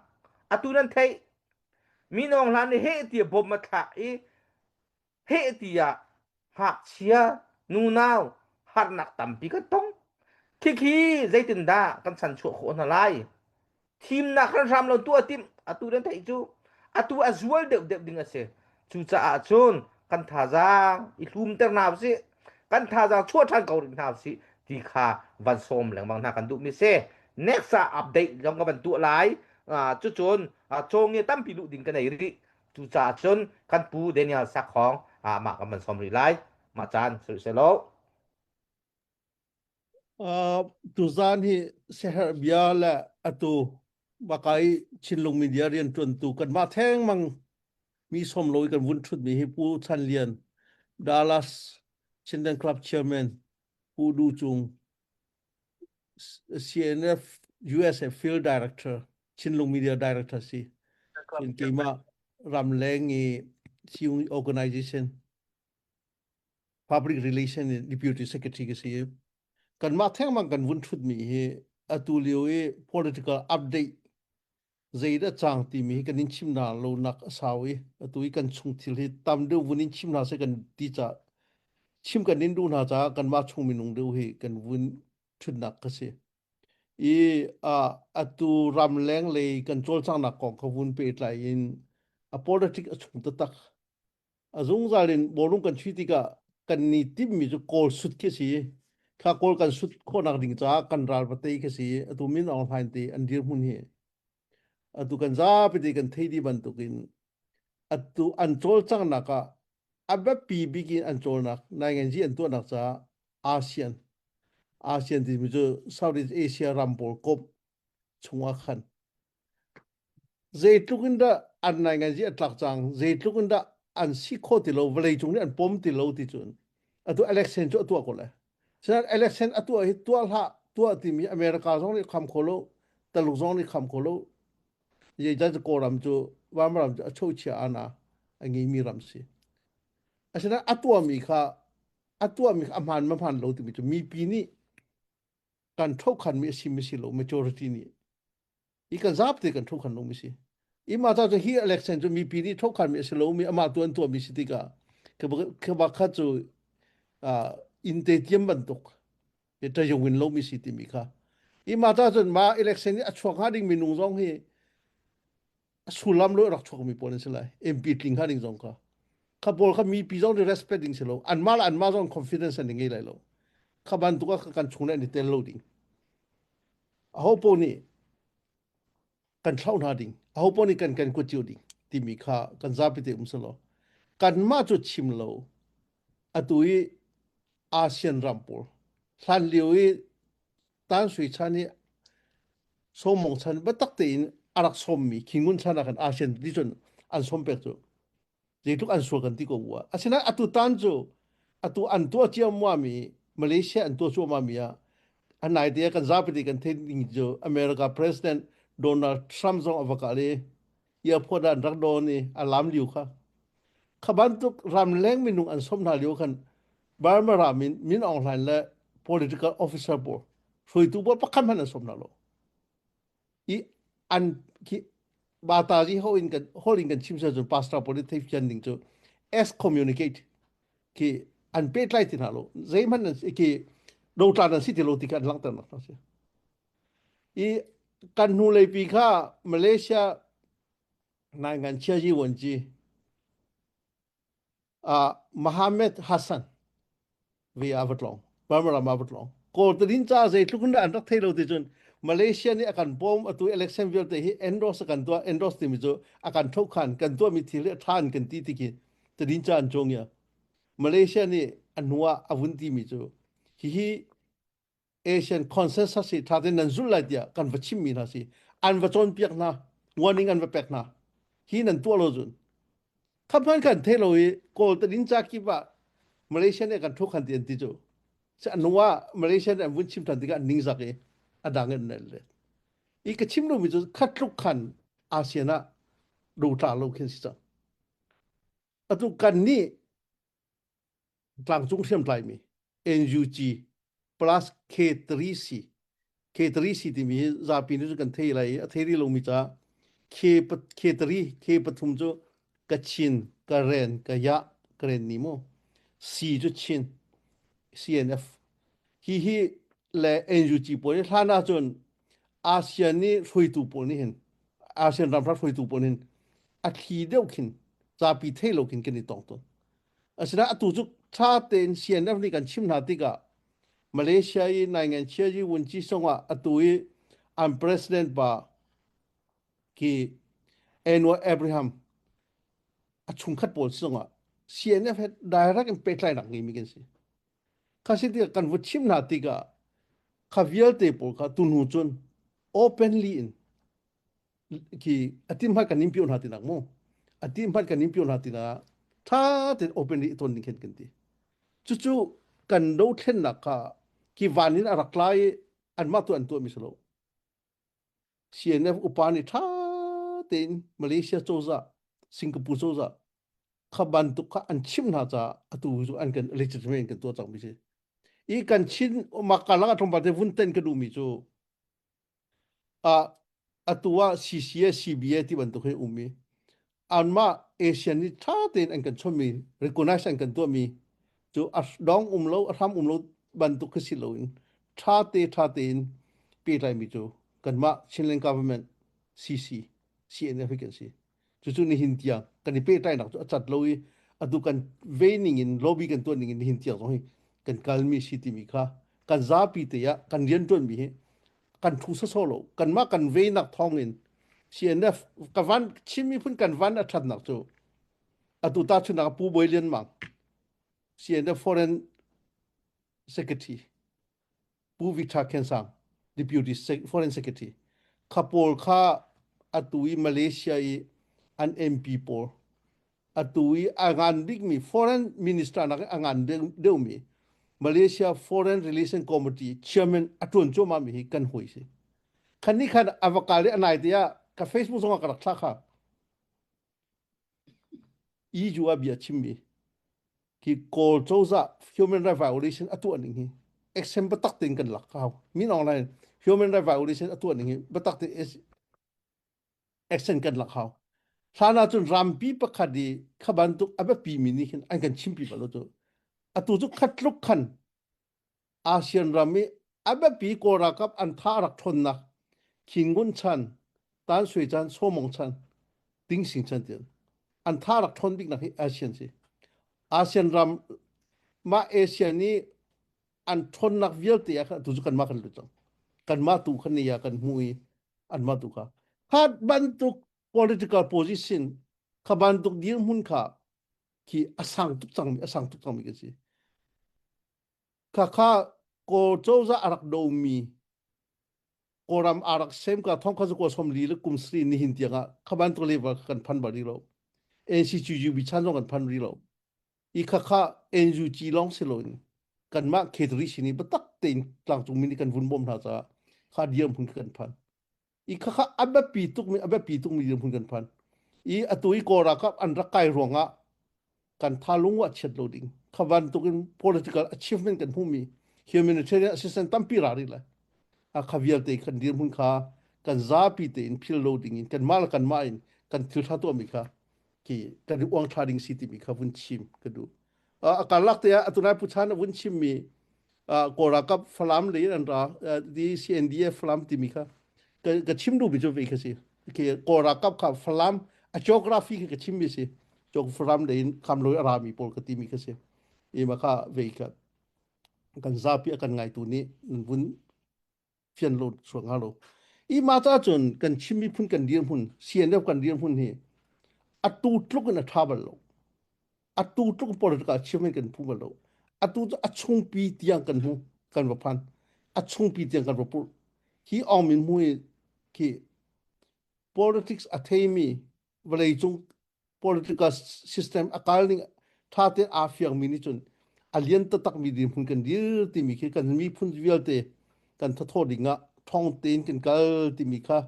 Atu nan theih. Minawng hlan nih heh tiah bom a thlak i heh tiah ngakchia nunau harnak tampi kan tong. Khikhi zeitindah kan chanchuah khawh hna lai? Thimnak hranhram lo tuah timh atu nan theih cu atu a zual deuhdeuh ding a si. Cucaah cun kan thazaang i hlumter hna usih. Kan thazaang chuah ṭhan ko rih hna usih ti kha van sawm lengmang hna kan duhmi si. Next ah update zong ka van tuah lai. Cucun cawngia tampi luh ding ka nei rih. Cucaah cun kan pu Daniel Sakhong mah kan van sawm rih lai. Mah caan selaw. Uh, tuzan hi seher bia le atu bakai Chinlung media rian tuantu kan mah theng mang mi som lo kan vun thut mi hi Pu Chan Lian Dallas Chinland Club Chairman Pu Du Cung CNF USA Field Director Chinlung Media Director si cun keimah ramleng i Siung Organization public relation in deputy secretary ka si kanmah thengmang kan vun thutmi hi atu lio i political update zeidah cang timi hi kan in chim hna lo nak a sau i atu i kan chung thil hi tam deuh vun in chim hna seh kan ti ca chim kan in duh hna caah kanmah chung minung deuh hi kan vun thutnak ka si i atu ramleng lei kan cawlcanghnak kong kha vun pehtlai in a politic a chung taktak A zungzal in bawlung kan chuih tikah kan ni timhmi cu kawl sut khi a si. Kha kawl kan sut khawhnak ding caah kan ral va tei khi a si. Atu Min Aung Hlaing te an dirhmun hi atu kan zapi te kan thei dih bantukin atu an cawlcanghnak ah a biapi bik in an cawlnak nainganzi an tuahnak caah ASEAN ASEAN timi cu Southeast Asia ram pawl komh chungah khan Zeitluk in dah an nainganzi a tlak cang, zeitluk in dah an si kho ti lo, vawleicung nih an pom ti lo ti cun atu election cu a tuah ko lai. Sinain election a tuah hi tuah hlah tuah timi America zong nih kham kho lo, Taluk zong nih kham kho lo. Zeicah cu Kawlram cu Burma ram cu a chochia ana a ngeimi ram si. Asinain a tuahmi kha a tuahmi kha a hmaan ma hmaan lo timi cu mipi nih kan thokhanmi a si mi si lo majority nih i kan zapi kan thokhan lo mi si i mah ta cu hi election cu mipi nih thokhan mi a si lo mi amah tu an tuah mi si tikah ka kha cu in te tiam bantuk ṭayung in lo mi si timi kha i mah ta cun mah election i a chuak hnga ding minung zong hi a sullam lo rak chuak mi pawl an si lai MP tling hnga ding zong kha kha pawl kha mipi zong nih respect ding si lo anmah le anmah zong confidence an ngei lai lo kha bantuk ah kan chung le an i tel lo ding aho paoh nih kan thlauh hna ding aho paoh nih kan kan kuat cio ding timi kha kan zapi te um selaw kanmah cu chim lo atu i ASEAN ram pawl hlan lio i Tan Sui chan i Sawmong chan biatak tein a rak sawmmi Khingun chan ah khan ASEAN ti cun an sawm pek cu zeitluk an sual kan ti ko bu ah asinain atu tan cu atu an tuah ciammam i Malaysia an tuah cuahmah mi ah a naite ah kan zapi te kan theih ding cu America President Donald Trump zong a va kal i airport ah an rak don i a lam lio kha kha bantuk ramleng minung an sawm hna lio khan Burma ram in Min Aung Hlaing le political officer pawl hruaitu pawl pakhat hmanh an sawm hna lo i an khi batazi ho in kan hol in kan chim sa cun pastor pawl nih theifian ding cu excommunicate khi an pehtlai ti hna lo zeihmanh an khi dotlan an si ti lo ti kha an langhter nak hna si i kan hnu leipi kha Malaysia nai ngan chia ji won ji uh, Mohammed Hassan ve a va tlawng Burma ram ah va tlawng Kawl tadin ca zeitluk in dah an rak thei lo ti cun Malaysia nih a kan bawm atu election vialte hi endorse a kan tuah endorse timi cu a kan thokhan kan tuahmi thil hi a ṭha an kan ti ti khi tadin ca an cawng ya Malaysia nih a hnu ah a vun timi cu hihi Asian consensus hi ṭha tein nan zulh lai tiah kan va chimmi hna si an va cawnpiak hna warning an va pek hna hi nan tuah lo cun kha hman kan thei lo i kawl tadin ca kip ah Malaysia nih kan thu khan ti an ti cu si anu ah Malaysia nih an vun chim than tikah ningzak i a dang in an let i ka chim lomi cu khat tluk khan ASEAN ah do tla lo khin si cang atu kan nih tlangcung hriamtlaimi NUG plus K3C K3C timi hi zapi nih cun kan thei lai i a thei rih lomi caah. K K3 K pathum cu Kachin, Karen, Kaya, Karen ni mu. C cu Chin, CNF. Hi hi le NUG pawl hi hlan ahcun ASEAN nih hruaitu pawl nih hin ASEAN ram hruaitu pawl hin a thli deuh khin zapi thei lo khin kan i tong tawn. Asinain atu cu ṭha tein CNF nih kan chim hna tikah Malaysia i naingan chia yi vun ci songah atu i an president pa khi Anwar Abraham a chungkhat pawl zongah CNF he direct in pehtlainak ngeimi kan si. Kha si tikah kan va chim hna tikah kha vialte pawl kha tuhnu cun openly in khi atim hmanh kan in pio hna tinak mu atim hmanh kan in pio hna tinak tha tein openly i ton ding khin kan ti. Cucu kan dothlennak kha khi van in a rak lai i anmah tu an tuahmi si lo. CNF upa nih ṭha tein Malaysia cozah, Singapore cozah kha bantuk kha an chimh hna caah atu cu an kan legitimate in kan tuah cangmi si. I kan Chin mah karlak ah tlawmpal te vun ten ka duhmi cu ah atu ah CCA CBA ti bantuk hi um i anmah ASEAN nih ṭha tein an kan chonmi recognize an kan tuahmi cu a dong um lo a hram um lo bantuk khi si loin ṭha te ṭha tein pehtlaimi cu kanmah Chinland government CC CNF hi kan si cucu nihin tiang kan i pehtlainak cu a cat lo i atu kan ve ning in lobby kan tuah ning in nihin tiang zong hi kan kalmi si timi kha kan zapi te ah kan rianṭuanmi hi kan thu sawsawh lo kanmah kan venak thawng in CNF ka van Chin miphun kan van a ṭhatnak cu atu ta chunak Pu Bawi Lian Mang CNF Foreign Secretary Pu Victor Khen Sang Deputy Foreign Secretary kha pawl kha atu i Malaysia i an MP pawl atu i a ngan bikmi foreign minister nak a ngan deuhmi Malaysia Foreign Relation Committee chairman a ṭuan cuahmah mi hi kan hawi si. Khan ni khan a va kal i a nai te ah ka Facebook zong ah ka rak thlah kha. EU ah bia chimmi ki Kawl cozah human right violation a tuah ning hi action biatak tein kan lak ka hau. Min online human right violation a tuah ning hi biatak tein action kan lak hau hlan ahcun rampi pakhat i kha bantuk a biapi mi nih hin an kan chimpi bal lo cu atu cu khat tluk khan ASEAN ram i a biapi Kawl ralkap an tha a rak ṭhawnnak Khingun chan Tan Sui chan Sawmong chan Tingsing chan tian an tha rak ṭhawn biknak hi ASEAN si ASEAN ram mah ASEAN i an ṭhawnnak vialte ah khan atu cu kanmah kan lut cang kanmah tu khan ni ah kan hmu i anmah tu kha kha bantuk political position kha bantuk dirhmun kha khi a sang tuk cangmi a sang tuk cangmi kan si kha kha Kawl cozah a rak domi Kawlram a rak sem ka thong kha cu kawl som li le kum sri nihin tiang ah kha bantuk level kan phan bal rih lo NCGUB chan zong kan phan rih lo i khakha NUG lawng si loin kanmah Khetri sin i biatak tein tlangcungmi nih kan vun bawmh hna caah kha dirhmun kan phan. I khakha a biapi tukmi a biapi tukmi dirhmun kan phan. I atu i Kawl ralkap an rak kai ruangah kan tha lung ah chiat lo ding. Kha bantukin political achievement kan hmuhmi humanitarian assistance tampi ra rih lai. A kha vialte kan dirhmun kha kan zapi tein phil lo ding in kanmah le kanmah in kan thil tha tuahmi kha khi kan i uang thla ding si timi kha vun chim ka duh. A karlak te ah atunai puchan a vun chimmi Kawl ralkap Falam lei an ra di CNDF Falam timi kha ka chim duhmi cu ve kha si. Khi Kawl ralkap kha Falam a geography kha ka chimmi si. Jog Falam lei in kham loi a rami pawl ka timi kha si. Ima kha ve kha kan zapi a kan ngaitu nih vun fian lo chuak hnga lo i ma ca cun kan Chin miphun kan dirhmun CNF kan dirhmun hi atu tluk in a tha bal lo atu tluk political achievement kan phu bal lo atu cu a chungpi tiang kan hmu kan va phan a chungpi tiang kan va purh hi Aung Min Hmui khi politics a theimi vawleicung political system a kal ning ṭha tein aa fiangmi nih cun a lian taktakmi dirhmun kan dir timi khi kan miphun vialte kan thathawh ding ah ṭhawng tein kan kal timi kha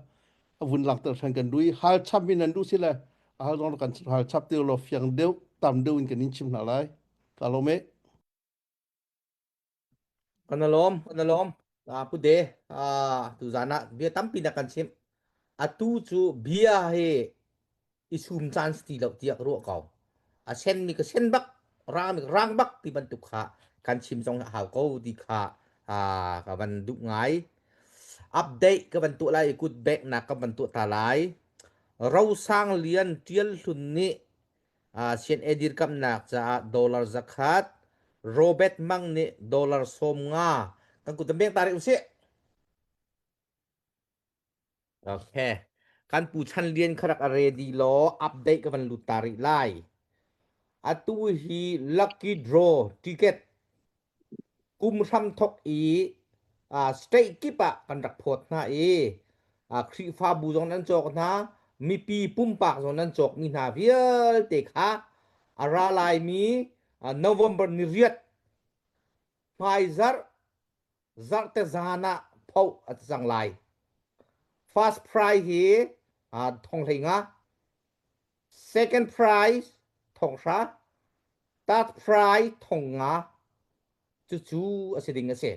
a vun langhter ṭhan kan duh i hal chap mi nan duh si le a hal zong kan hal chap te law fiang deuh tam deuh in kan in chim hna lai ka lawm e Kan lawm, kan lawm. Ah, Pu De, ah, tuzan ah bia tampi na kan chimh. Atu cu bia hi i sum caan si ti lo tiah ka ruah ko. A senmi ka sen bak, rangmi ka rang bak ti bantuk kha kan chim zong a hau ko ti kha ka van duh ngai. Update ka van tuah lai i kut beknak ka van tuah ta lai. Rosang Lian Ṭial Hlun nih CNA dirkamhnak caah dollar 100, Robert Mang nih dollar 50 kan kut beng ta rih usih. Okay. Kan Pu Chan Lian kha rak a ready law update ka van lut ta rih lai. Atu hi lucky draw ticket kum hram thok i state kip ah kan rak phawt hna i Khrihfabu zong nan cawk hna, mipi pumpak zong nan cawkmi hna vialte kha a ra laimi November ni riat hmaizarh zarhte zan ah phoh a cang lai. First prize hi thong hlei nga, second prize thong hra, third prize thong nga cucu a si ding a si.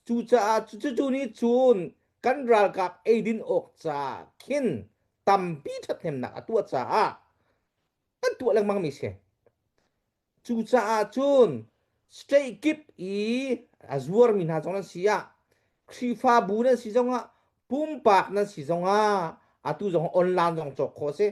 Cucaah cucu nih cun kan ralkap eidin awk ca khin tampi ṭhathnemnak a tuah caah kan tuah lengmang mi si. Cucaah cun state kip i a zuarmi hna zong nan si ah, Khrihfabu nan si zongah, pumpak nan si zongah, atu zong online zong cawk khawh a si.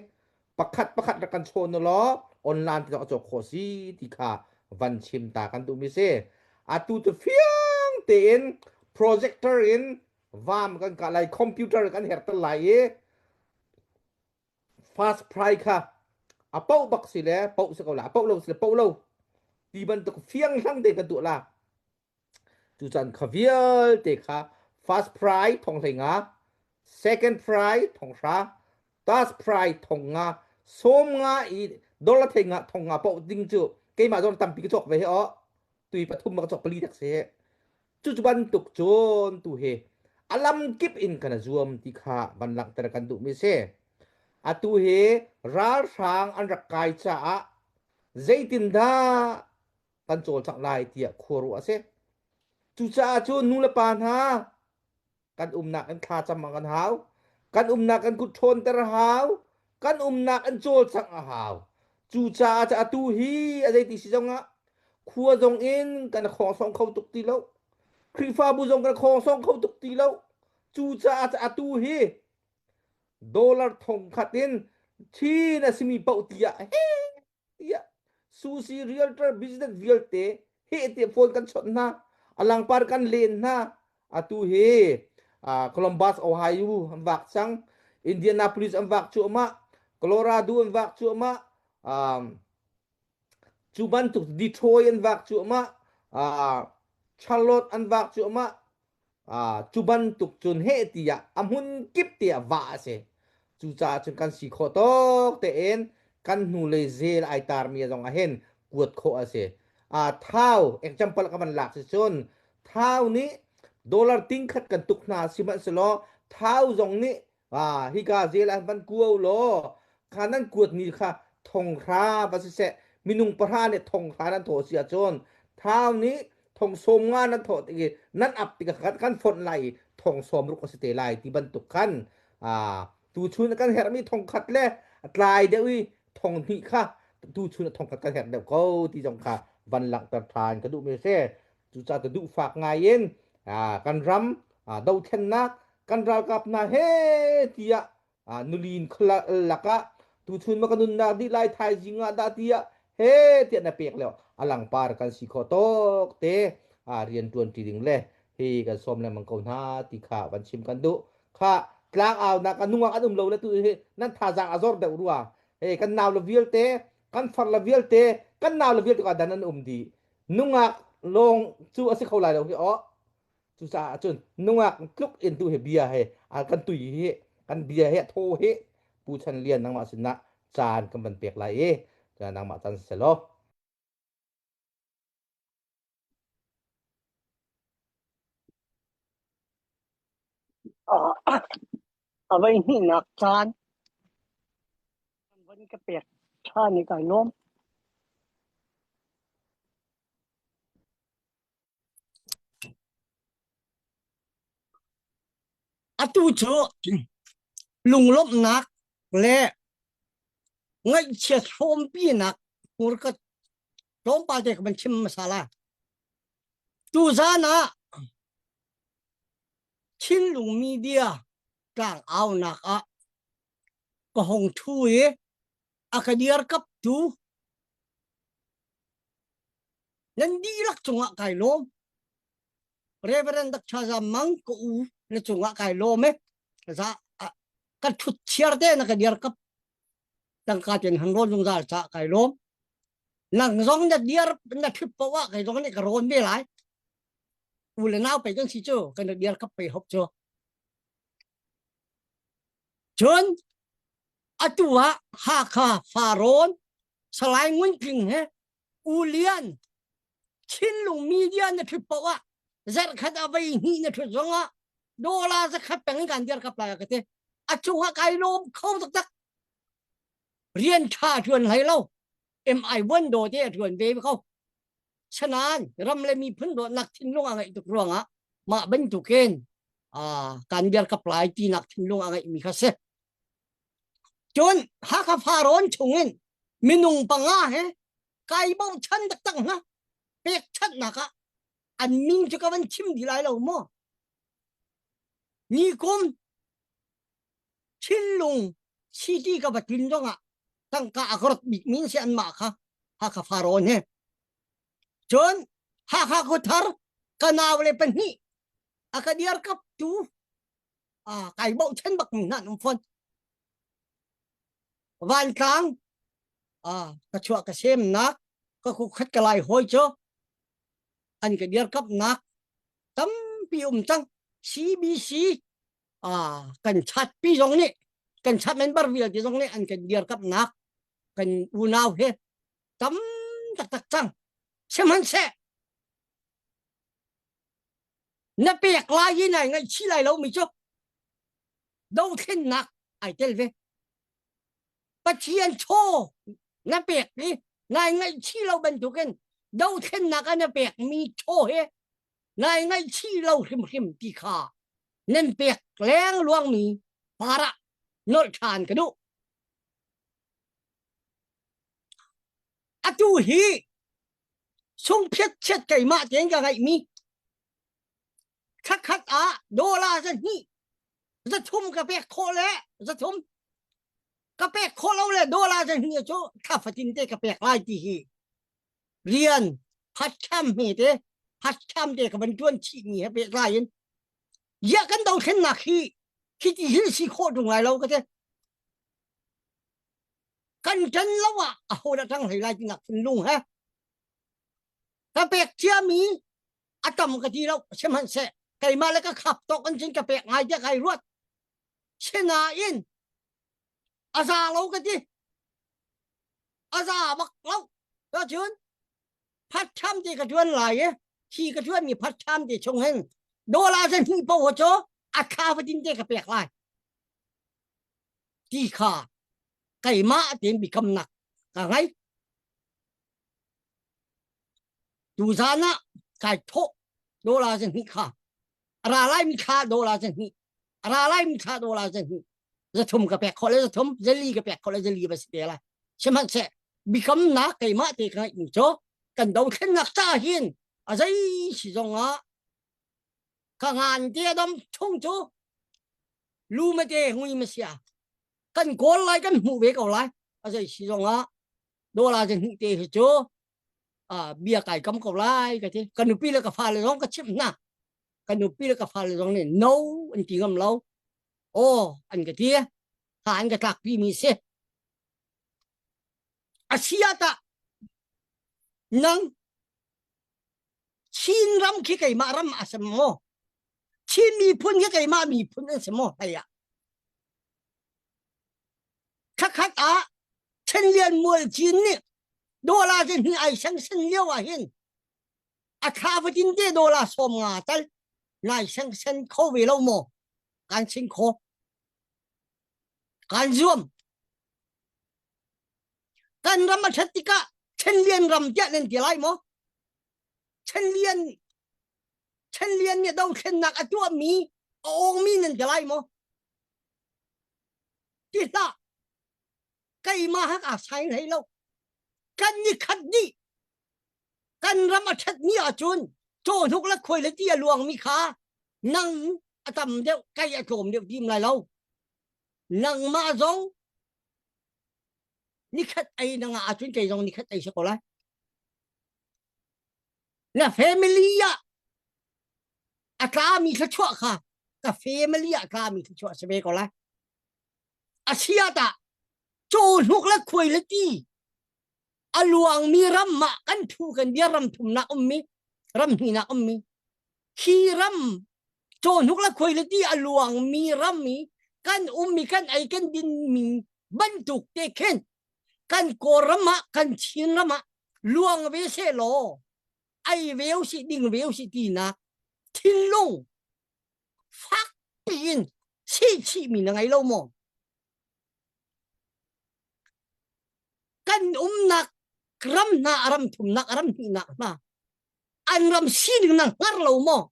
Pakhat pakhat rak kan chawn u law online ti zong a cawk khawh a si ti kha van chim ta kan duhmi si. Atu cu fiang tein projector in vam kan kah lai, computer kan herter lai i First prize kha a poh bak si le poh si ko la, a poh lo si le poh lo ti bantuk fiang hlang te kan tuah la. Cucan kha vialte kha first prize thong hlei nga, second prize thong hra, third prize thong nga, sawm nga i dollar thei nga thong nga poh ding cu keimah zong tampi ka cawk ve he o tui pathum ka cawk pali dak si he Cucu bantuk cun tu hi a lamkip in kan zuam ti kha van langhter kan duhmi si. Atu hi ralhrang an rak kai caah zeitindah kan cawlcangh lai tiah khuaruah a si. Cucaah cun nu le pa hna kan umnak in thlacam ah kan hau. Kan umnak kan kut ṭhawnter a hau. Kan umnak an cawlcangh a hau. Cucaah atu hi a zeiti si zongah Khua zong in kan khawngsawng kho tuk ti lo. Khrihfabu zong kan khawngsawng kho tuk ti lo. Cucaah atu hi dollar thong khat in Chin a simi paoh tiah he tiah sushi realtor business vialte he tiah phone kan chawnh hna alangpar kan len hna atu hi Columbus Ohio an vak cang Indianapolis an vak cuahmah Colorado an vak cuahmah um, Cu bantuk Detroit an vak cuahmah, uh, Charlotte an vak cuahmah, uh, cu bantuk cun heh tiah a hmun kip tiah vah a si. Cucaah cun kan si khawh tawk tein kan hnulei zel ai tarmi zong ah hin kuat khawh a si. Uh, thau example ka van lak si cun thau nih dollar ting khat kan tuk hna sihmanhsehlaw thau zong nih Ah, hika zel an van kuo law kha nan kuat mi kha thong hra va siseh minung pahra nih thong hra nan thawh si ahcun thau nih thong sawm nga nan thawh tik i nan ap tik ah kan fonh lai i thong sawm ruk a si te lai ti bantuk khan ah tuchun kan herhmi thong khat le a tlai deuh i thong hnih kha tuchun thong khat kan herh deuh ko ti zong kha van langhter ṭhan ka duhmi a si Cucaah ka duhfak ngai in kan ram dothlennak kan ralkap hna he tiah nulin lakah tuchun ma ka nunnak dih lai thaizing ah dah tiah he tiah na pek leo alangpar kan si kho tok te rian tuan ti ding le hi kan sawm lengmang ko hna ti kha van chim kan duh kha tlang au nak nungak an um lo le tu hi nan thazaang a zor deuh rua he kan nau le vialte kan far le vialte kan nau le vialte ka dan an um dih Nungak lawng cu a si kho lai lo hi aw. Cucaah cun nungak tluk in tu hi bia he a kan tui hi kan bia he thaw hi Pu Chan Lian nangmah sinah caan kan van pek lai i nangmah caan selaw. A voi hnihnak caan van ka pek ṭhan i kai lawm. Atu cu. Lunglawmhnak le ngaihchiat hrawmpinak hmurka tlawmpal te ka van chim hmasa la. Tuzan ah Chinlung media tlang aunak ah ka hong thu i a ka dirkaptu nan dihlak cungah kai lawm. Reverend Dr. Zam Mang ka u na cungah kai lawm e. Za ka thut chiar te na ka dirkap tangka ten han rawn zungzal ca kai lawm. Nang zong na diar na thut poah kai zong nih ka rawn ve lai. U le nau pe kan si cu kan diar kap pe hop cu. Cun atu ah Hakha Farrawn Salai Ngun Tling he U Lian Chinlung media na ṭhut paoh ah zarhkhat ah voi hnih na ṭhut zong ah dollar zakhat peng in kan dir kap lai ka ti. A cungah kai lawm kho taktak. Rian ṭha ṭuan hlei lo. MI one do te a ṭuan ve ko. Sanan ram le miphun dawtnak thinlung a ngeih tuk ruangah mah bantukin kan dir kap lai tinak thinlung a ngeihmi kha si. Cun Hakha Farrawn chungin minung panga he kai bochan taktak hna pekchanhnak ah an min cu ka van chim dih lai lo maw nikum Chinlung city ka va tlun zongah tangka a ka rat bik min si anmah kha Hakha Farrawn he cun Hakha khuathar ka nau le pahnih a ka diar kap tu kai bochan bak mi hna an um fawn Vantlang ka chuah ka semnak ka kukhat ka lai hawi cu an ka dirkamnak tampi um cang CBC kan chatpi zong nih kan chat member vialte zong nih an kan dirkamnak kan unau he tam taktak cang sihmanhseh na pek lai i nai ngaihchih lai lo mi cu dothlennak ai tel ve Pathian chaw na pek i nai ngaihchih lo bantukin dothlennak ah na pek mi chaw he nai ngaihchih lo hrimhrim ti kha nan pek leng luang mi para nolh ṭhan ka duh atu hi sungphiat chiat keimah tein ka ngaihmi thlakhat ah dollar zahnih zathum ka pek khawh le zathum ka pek khawh lo le dollar zahnih cu thla fatin te ka pek lai ti hi rian phattham he te phattham te ka van tuan chih mi he pek lai in ya kan dothlennak hi khi ti hin si khawh tung lai lo ka te kan ṭan lo ah aho dah ṭang hlei lai tinak thinlung he ka pek ciami a tam ka ti lo sihmanhseh keimah le ka khap tawk an cun ka pek ngai tiah kai ruat sinain a za lo ka ti a za bak lo cun phattham te ka ṭuan lai i hi ka ṭuan mi phattham te chung hin dollar zan hnih paoh cu a thla fatin te ka pek lai ti kha keimah tein biakamnak ka ngei. Tuzan ah kai thawh dollar zan hnih kha a ra lai mi kha dollar zan hnih a ra lai mi kha dollar zan hnih zathum ka pek khawh le zathum zali ka pek khawh le zali va si te lai sihmanhseh biakamnak keimah te ka ngeih mi cu kan dothlennak ca hin a zei si zong ah ka ngan te dam chung cu lu ma te ngui ma sia kan kawl lai kan hmuh ve ko lai a zei si zong ah dollar zan hnih te hi cu bia kai kam ko lai ka ti ka nupi le ka fale zong ka chimh hna ka nupi le ka fale zong nih no an ti ngam lo aw an ka ti ha an ka tlak pi mi si a sia ta nang Chin ram khi keimah ram a si maw Chin miphun khi keimah miphun an si maw hlei ah Thakhat ah Chenlian Mual Cin nih dollar cu hni ai seng sen lio ah hin a thla fatin te dollar 50 tal nai seng sen kho ve lo maw kan sing kho kan zuam kan ram a ṭhat tikah Chenlian ram tiah nan ti lai maw Chenlian Chenlian nih dothlennak a tuahmi a awngmi nan ti lai maw? Ti hlah. Keimah hak aa sai hlei lo. Kan ni khat dih. Kan ram a ṭhat ni ahcun cawhnuk le khuai le ti a luangmi kha nang a tam deuh kai a tlawm deuh tim lai lo. Nangmah zong nikhat ei na ngah ahcun kei zong nikhat ei si ko lai. Na family ah a tlami thluachuah kha ka family ah tlami thluachuah si ve ko lai. A chia tah cawhnuk le khuai le ti a luangmi ram ah kan thu kan bia ram thumnak ummi ram hnihnak ummi khi ram cawhnuk le khuai le ti a luangmi ram i kan ummi kan ei kan dinmi bantuk te khin kan Kawlram ah kan Chin ram ah luang ve seh law ei ve usih ding ve usih tinak thinlung fak piin sihchihmi na ngei lo maw? Kan umnak ram hna a ram thumnak a ram hnihnak hna an ram sining na hngar lo maw?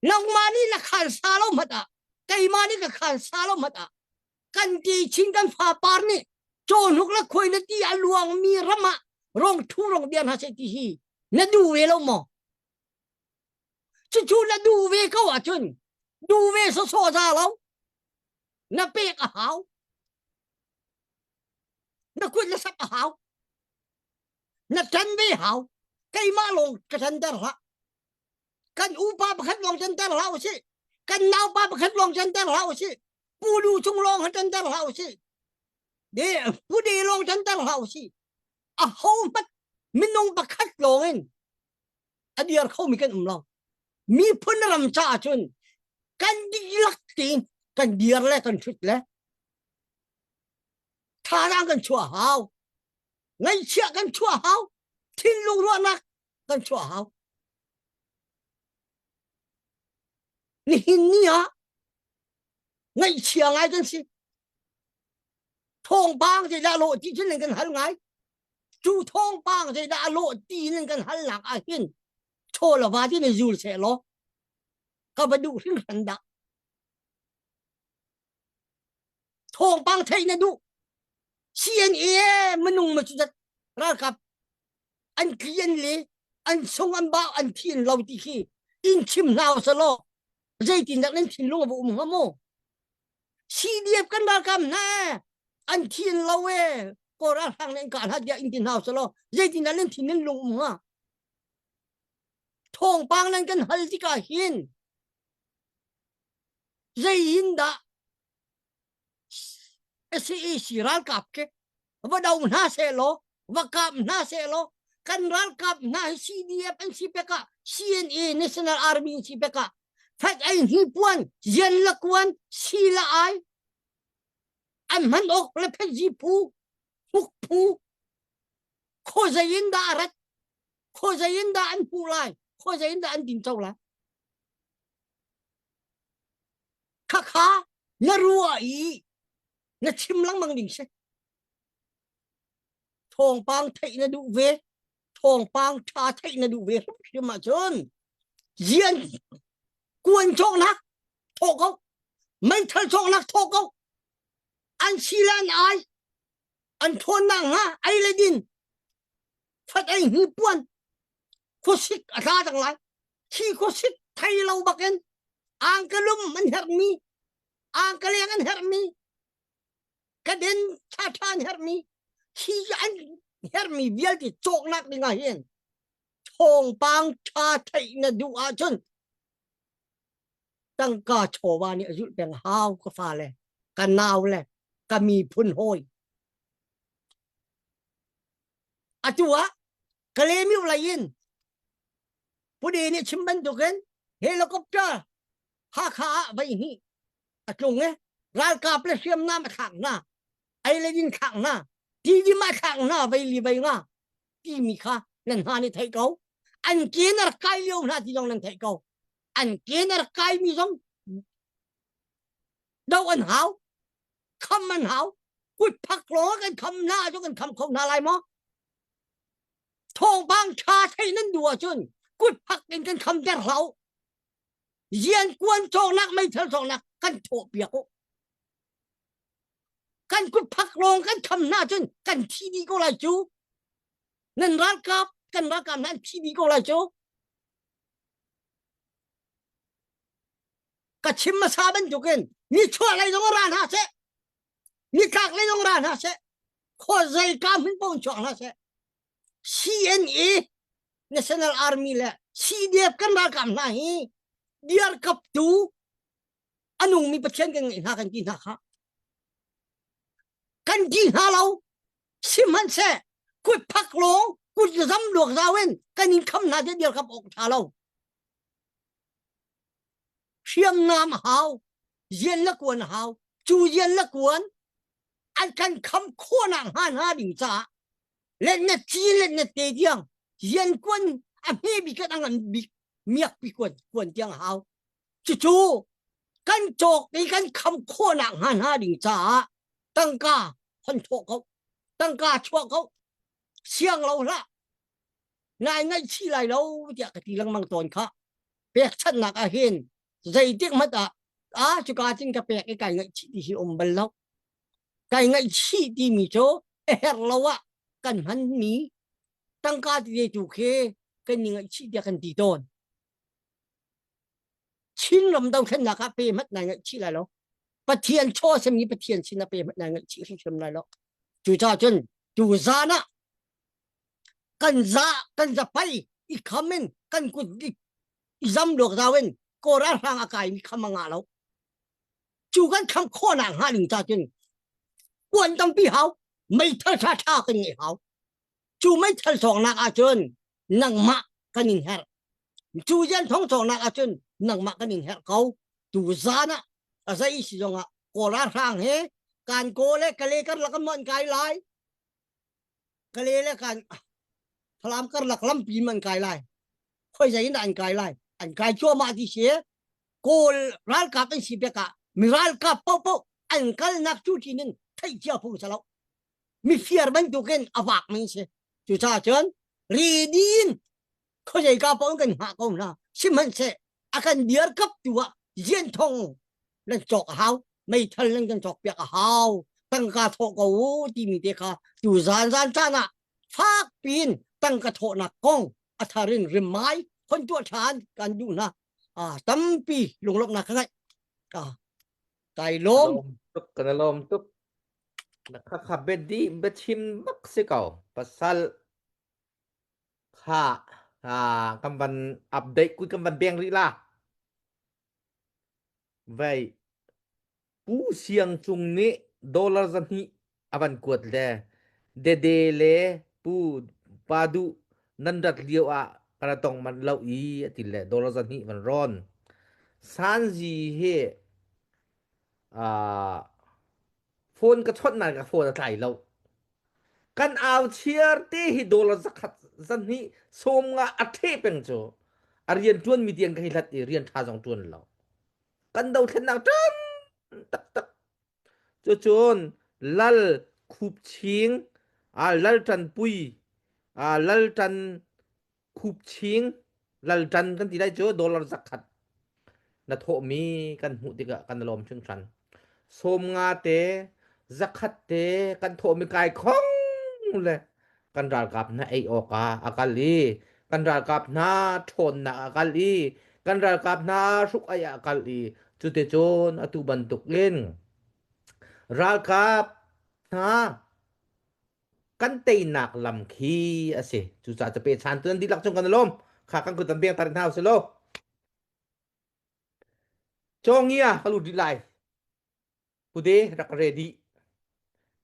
Nangmah nih na khan sa lo hmat ah keimah nih ka khan sa lo hmat ah kan ti chin kan fapar nih cawhnuk le khuai le ti a luangmi ram ah rong thu rong bia hna seh ti hi na duh ve lo maw? Cucu na duh ve ko ahcun duh ve sawsawh za lo na pek a hau na kut na sak a hau na ṭan ve hau keimah lawng ka ṭanter hlah kan upa pakhat lawng ṭanter hlah usih kan naupa pakhat lawng ṭanter hlah usih pu lu cung lawng ha ṭanter hlah usih de pu de lawng ṭanter hlah usih a ho hmat minung pakhat lawng in a diar khomi kan um lo miphun ram caah cun kan dihlak tein kan dir le kan ṭhut le thazaang kan chuah hau ngaihchiah kan chuah hau thinlung ruahnak kan chuah hau nihin ni ah ngaihchia ngai kan si thawngpang zeidah lawh ti cun kan hal ngai cu thawngpang zeidah a lawh ti in kan halnak ah hin chaw la va ti ne zul seh law ka va duh hringhran dah thawngpang theih na duh CNA minung ma cu ralkap an tli an le an sung an bau an thi an lo ti khi in chim hna usalaw zeitindah nan thinlung a va um hnga mu CDF kan ralkap hna an thi an lo e kaw ralhrang nih an kah hna tiah in ti hna usalaw zeitindah nan thin nan lung um hnga thawngpang nan kan hal tikah hin zei in dah SAC ralkap khi va do hna seh law va kap hna seh law kan ralkap hna hi CDF an si pek ah CNA National Army an si pek ah fat ai hni puan zian la kuan si la ai an hman ok le phet zi phu huk phu khuazei in dah a rat khuazei in dah an hmuh lai khuazei in dah an din co lai Khakha na ruah i na chim lengmang ding si. Thawngpang theih na duh ve, thawngpang ṭha theih na duh ve hrimhrim ahcun zian kuan cawknak thawh ko, meithal cawknak thawh ko, an si le an ai, an ṭhawnnak hnga ei le din, fat ei hni puan, khuasik a tla cang lai. Khi khuasik thei lo bakin angkalum an herhmi angkaleng an herhmi kaden ṭhaṭha an herhmi khi an herhmi vialte cawknak ding ah hin thawngpang ṭha theih na duh ahcun tangka chawva nih a zulh peng hau ka fale ka nau le ka miphun hawi atu ah Kalemiu lei in Pudi nih chim bantukin helicopter Hakha ah voi hnih a tlung i ralkap le hriamnam a thlak hna, ei le din thlak hna, tidim a thlak hna vei li vei nga timi kha nan hna nih theih ko. An ke na rak kai lio hna ti zong nan theih ko. An ke na rak kai mi zong do an hau, kham an hau, kut phak lawng kan kham hna cu kan kham kho hna lai maw? Thawngpang ṭha theih nan duh ahcun kut phak in kan khamter hlah u. Zian kuan cawknak meithal cawknak kan thawh piak u. Kan kut phak lawng kan kham hna cun kan thi dih ko lai cu. Nan ralkap kan ralkap hna an thi dih ko lai cu. Ka chim hmasa bantukin nichuah lei zong ra hna seh, nitlak lei zong ra hna seh, khuazei ka hmun paoh in chuak hna seh. CNA National Army le CDF kan ralkap hna hi diarkaptu a nungmi Pathian kan ngeih hna kan ti hna kha. Kan ti hna lo. Sihmanhseh kut phak lawng kut zam luak zau in kan in kham hna te dirkap awk tha lo. Hriamnam a hau, zian le kuan a hau. Cu zian le kuan an kan kham khawhnak hnga hna ding caah letnet ci letnet te tiang zian kuan a hme bik a ngan bik miak pi kuan kuan tiang a hau. Cucu kan cawk i kan kham khawhnak hnga hna ding caah tangka hon thawh ko tangka chuah ko siang lo hlah nai ngaihchih lai lo tiah ka ti lengmang tawn kha pekchanhnak ah hin zeitik hmanh ah a cuka cin ka pek i kai ngaihchih ti hi um bal lo kai ngaihchih timi cu a herh lo ah kan hmanmi tangka tete tu khi kan i ngaihchih tiah kan ti tawn Chinram dothlennak ah pe hmanh nai ngaihchih lai lo. Pathian chaw simi Pathian sin ah pe hmanh nai ngaihchih hrimhrim lai lo. Cucaah cun tu zan ah kan za kan zapai i kham in kan kut i zam luak zau in kaw ralhrang a kai mi kham a ngah lo. Cu kan kham khawhnak hnga ding ca cun kuan tampi hau meithal ṭha ṭha kan ngeih hau. Cu meithal cawknak ahcun nangmah kan in herh. Cu rian thong cawknak ahcun nangmah kan in herh ko. Tu zan ah a zei si zongah Kawl ralhrang he kan kaw le kale karlak an an kai lai. Kale le kan Falam karlak lampi man kai lai. Khoi zei in dah an kai lai. An kai cuahmah ti si. Kawl ralkap an si pek ah mi ralkap paohpaoh an kalnak cu tin in theih cia phung si lo. Mifir bantukin a vakmi si. Cucaah cun ready in khuazei ka paoh kan hngah ko hna. Sihmanhseh a kan diarkaptu ah zianthong nan cawk a hau, meithal nan kan cawk piak a hau, tangka thawh ko u timi te kha tu zan zan caan ah fak piin tangka thawhnak kong a thar in rimmai hon tuah ṭhan kan duh hna. Ah, tampi lunglawmhnak ka ngeih. Ah, kai lawm. Tuk kan lawm tuk. Khakha biadi biachim bak si ko. Pasal kha kan van update kui kan van beng rih la. Vei Pu Siang Cung nih dollar 200 a van kuat le Dede le Pu Pa Duh nan rat lio ah kan tong manh lo i a ti le dollar 200 van rawn. Sanzi hi uh, phone ka chawnh nain ka phone a tlai lo. Kan au chiar te hi dollar zakhat zahnih sawm nga a ṭhe peng cu a rian ṭuan mi tiang ka hi hlat i rian ṭha zong ṭuan lo. Kan dothlennak ṭan taktak. Cucun lal khup ching, lal ṭan pui, lal ṭan khupching lalṭan kan ti lai cu dollar zakhat na thawhmi kan hmuh tikah kan lawm hringhran 50 te zakhat te kan thawhmi kai khong le kan ralkap hna ei awk ah a kal i kan ralkap hna ṭhawnnak a kal i kan ralkap hna hruk ai ah a kal i cuticun atu bantuk in ralkap hna kan teinak lam khi a si. Cucaah cape chan tu nan dihlak cung kan i lawm. Kha kan kut an beng tar hna usih law. Cawngia ka lut rih lai. Pude rak ready.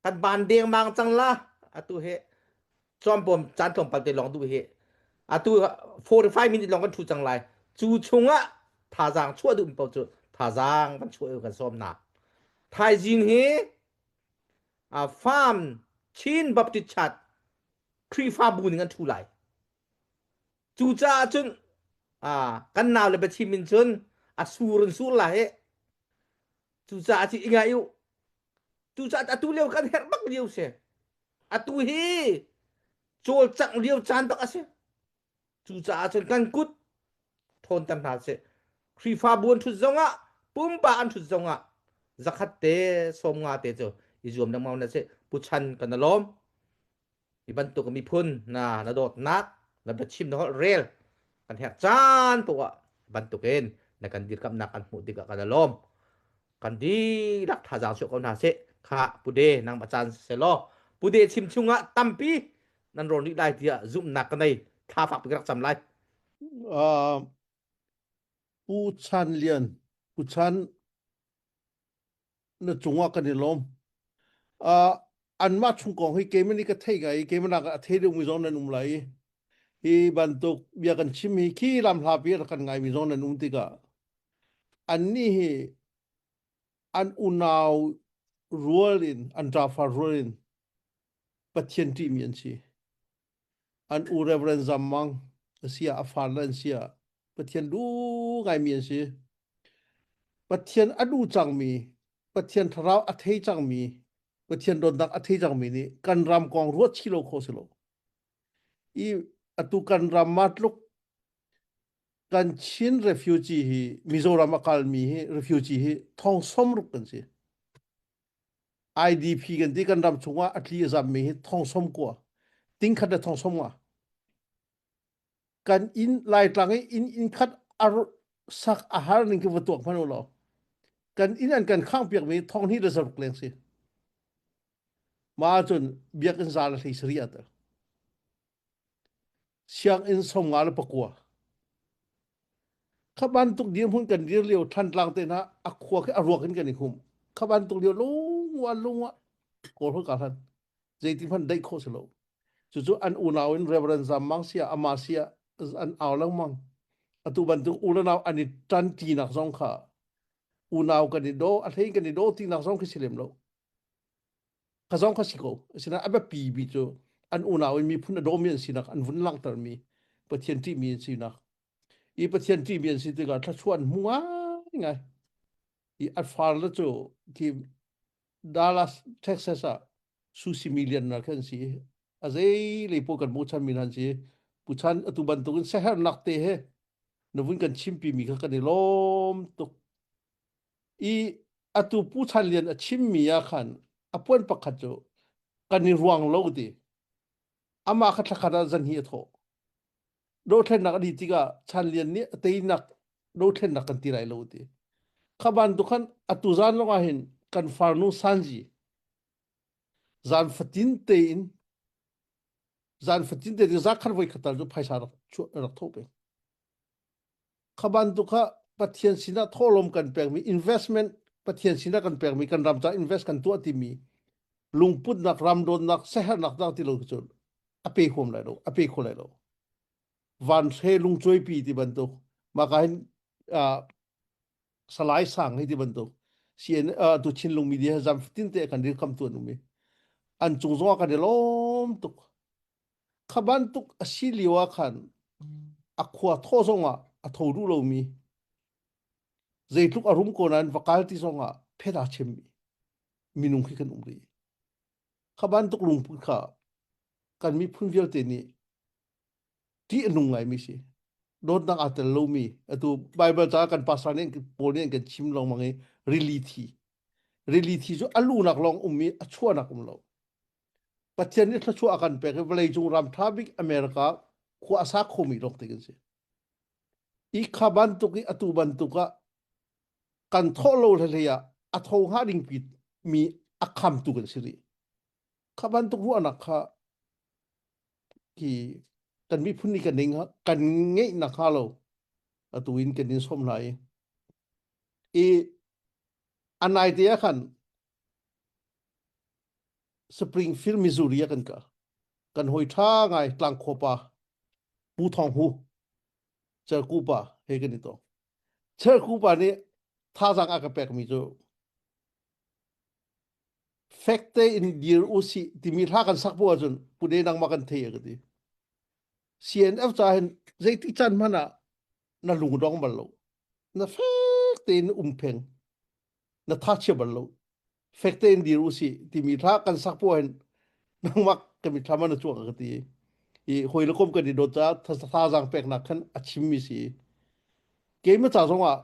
Kan ban deng mang cang la. Atu he cawmpawm caan tlawmpal te lawng duh hi. Atu 45 minute lawng kan thu cang lai. Cu chungah thazaang chuah duh mi paoh cu thazaang kan chuah kan sawm na. Thaizing hi Farm Chin Baptist Church Khrihfabu ning an ṭhu lai. Cucaah cun kan nau le biachim in cun a sur in sur lai hi. Cucaah ci i ngai u. Cucaah atu lio kan herh bak lio si. Atu hi cawlcangh lio caan bak a si. Cucaah cun kan kut ṭhawnter hna sih. Khrihfabu an ṭhut zongah Pumpak an ṭhut zongah zakhat te 50 te cu i zuam lengmang na si. Pu Chan kan lawm. Hi bantuk miphun na na dawtnak na biachim na holh rel kan herh caan poah bantukin na kan dirkamnak kan hmuh tikah kan lawm. Kan dihlak thazaang chuah ko hna sih. Kha Pude nangmah caan selaw Pude chim chungah tampi nan rawn rih lai tiah zumhnak ka nei. Thla fak pi rak cam lai. Uh, Pu Chan Lian, Pu Chan na cungah kan i lawm. Uh, anmah chung kong hi keimah nih ka thei ngai i keimah nak a thei deuhmi zong nan um lai i hi bantuk bia kan chim hi khi lam hlapi a kan ngaimi zong nan um tikah annih hi an unau rual in an ṭafa rual in Pathian ṭihmi an si. An u Reverend Zam Mang a si ah a farle an si ah Pathian duh ngaimi an si. Pathian a duh cangmi, Pathian thlarau a thei cangmi, Pathian dawtnak a thei cangmi nih kan ram kong ruat chih lo khawh si lo. I atu kan ram ma tluk kan Chin refugee hi Mizoram a kalmi hi refugee hi thong 60 kan si. IDP kan ti kan ram chungah a tli a zammi hi thong 90 ting khat le thong 50 kan inn Laitlang i inn inn khat a sak a har ning khi va tuak hmanh u law kan inn an kan khang piak mi thong hnih le zaruk leng si ma ahcun biakinn za le hlei sarih a tel sianginn 54 Kha bantuk dirhmun kan dir lio Thantlang te hna a khua khi a ruak in kan i hum. Kha bantuk lio lungwa lungwa kawl hol ka hlan. Zeitin hmanh daih khawh si lo. Cucu an unau in Reverend Zam Mang sia ama sia an au lengmang. Atu bantuk u le nau an i ṭan ṭinak zong kha unau kan i daw, a hlei kan i daw tinak zong khi si lem lo. Kha zong kha si ko. Asinain a biapi mi cu an unau in miphun a dawmi an sinak an vun langhtermi Pathian ṭihmi an sinak. I Pathian ṭihmi an si tikah thluachuah an hmu ngaingai. I a farle cu khi Dallas, Texas ah Susi millionaire khi an si. A zei lei paoh kan bochan mi hna an si. Puchan atu bantukin siaherhnak te he na vun kan chimpi mi kha kan i lawm tuk. I atu Pu Chan Lian a chimmi ah khan a puan pakhat cu kan i ruang lo ti. Amah kha thlakhat ah zan hi a thawh. Dothlennak a dih tikah Chan Lian nih a teinak dothlennak kan ti lai lo ti. Kha bantuk khan atu zan lawng ah hin kan farnu Sanji zan fatin tein zan fatin te zakhat voi khat tal cu phaisa rak rak thawh peng. Kha bantuk kha Pathian sinah thawhlawm kan pekmi investment Pathian sinah kan pekmi kan ram ca invest kan tuah timi lungputnak ram dawtnak sehernak dah ti lo cu a pe huam lai lo a pe kho lai lo van hre lungcuaipi ti bantuk maka hin uh, salai sang hi ti bantuk CN uh, tu Chinlung media zam tin te kan dir kam tu an umi an cung zong kan i lawm tuk Kha bantuk a si lio ah khan a khua thaw zongah a tho duh lomi zeitluk a rum ko nain va kal ti zongah phet aa chimmi minung khi kan um rih. Kha bantuk lungput kha kan miphun vialte nih ṭih a nung ngaimi si. Dawtnak aa tel lomi atu Baibal ca kan pastor nih Paul nih an kan chim lengmang i rili thi. Rili thi cu a luhnak lawng um i a chuahnak um lo. Pathian nih thluachuah a kan pek i vawleicung ram ṭha bik America khua a sa khomi lawngte kan si. I kha bantuk i atu bantuk ah kan thawh lo hlei ah a tho hnga ding pi mi a khamtu kan si rih. Kha bantuk ruahnak kha ki kan miphun nih kan ning kan ngeih nak hnga lo atu in kan in sawm hna i i a nai te ah khan Springfield, Missouri ah kan kal. Kan hawi ṭha ngai Tlangkhua pa Pu Thawng Hu, Cerku pa he kan i tong. Cerku pa nih thazaang a ka pekmi cu fek tein dir u sih timi hla kan sak bu ahcun pune nangmah kan thei a ka ti. CNF ca hin zeiti caan hmanh ah na lungdong bal lo. Na fek tein um pheng. Na tha chia bal lo fek tein dir u sih timi hla kan sak po hin nangmah ka mitthlam ah na chuak ka ti i hawi le kom kan i dawt caah thazaang peknak khan a chimmi si keimah ca zong ah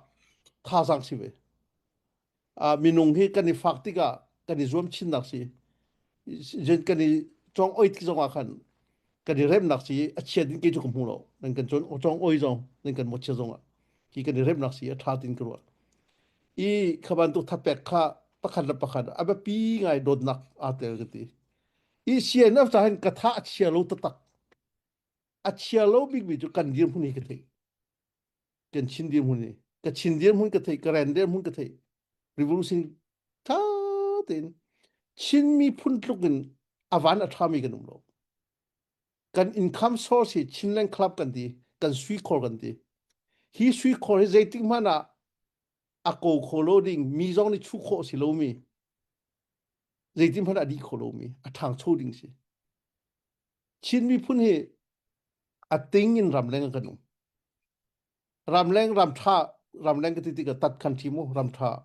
thazaang si ve. Minung hi kan i fak tikah kan i zuam chinnak si. Kan i cong oi tik zong ah khan kan i remnak si a chia din kei cu ka hmu lo. Nan kan cun cong oi zong nan kan mawchia zong ah hi kan i remnak si a ṭha tin ka ruah. I kha bantuk thapek kha pakhat le pakhat a biapi ngai dawtnak aa tel ka ti. I CNF ca hin ka tha a chia lo taktak. A chia lo bikmi cu kan dirhmun hi ka theih. Kan Chin dirhmun hi. Ka Chin dirhmun ka theih, ka Ren dirhmun ka theih. Revolution tha tein Chin miphun tluk in a van a ṭhami kan um lo. Kan income source hi Chinland Club kan ti, kan sui khor kan ti. Hi sui khor hi zeitik hmanh ah a ko kho lo ding, mi zong nih chuh khawh si lomi, zeitin hmanh ah a dih kho lomi, a ṭhangcho ding si. Chin miphun hi a ting in ramleng kan um. Ramleng ramṭha ramleng ka ti tikah tat khan ṭhi mu ramṭha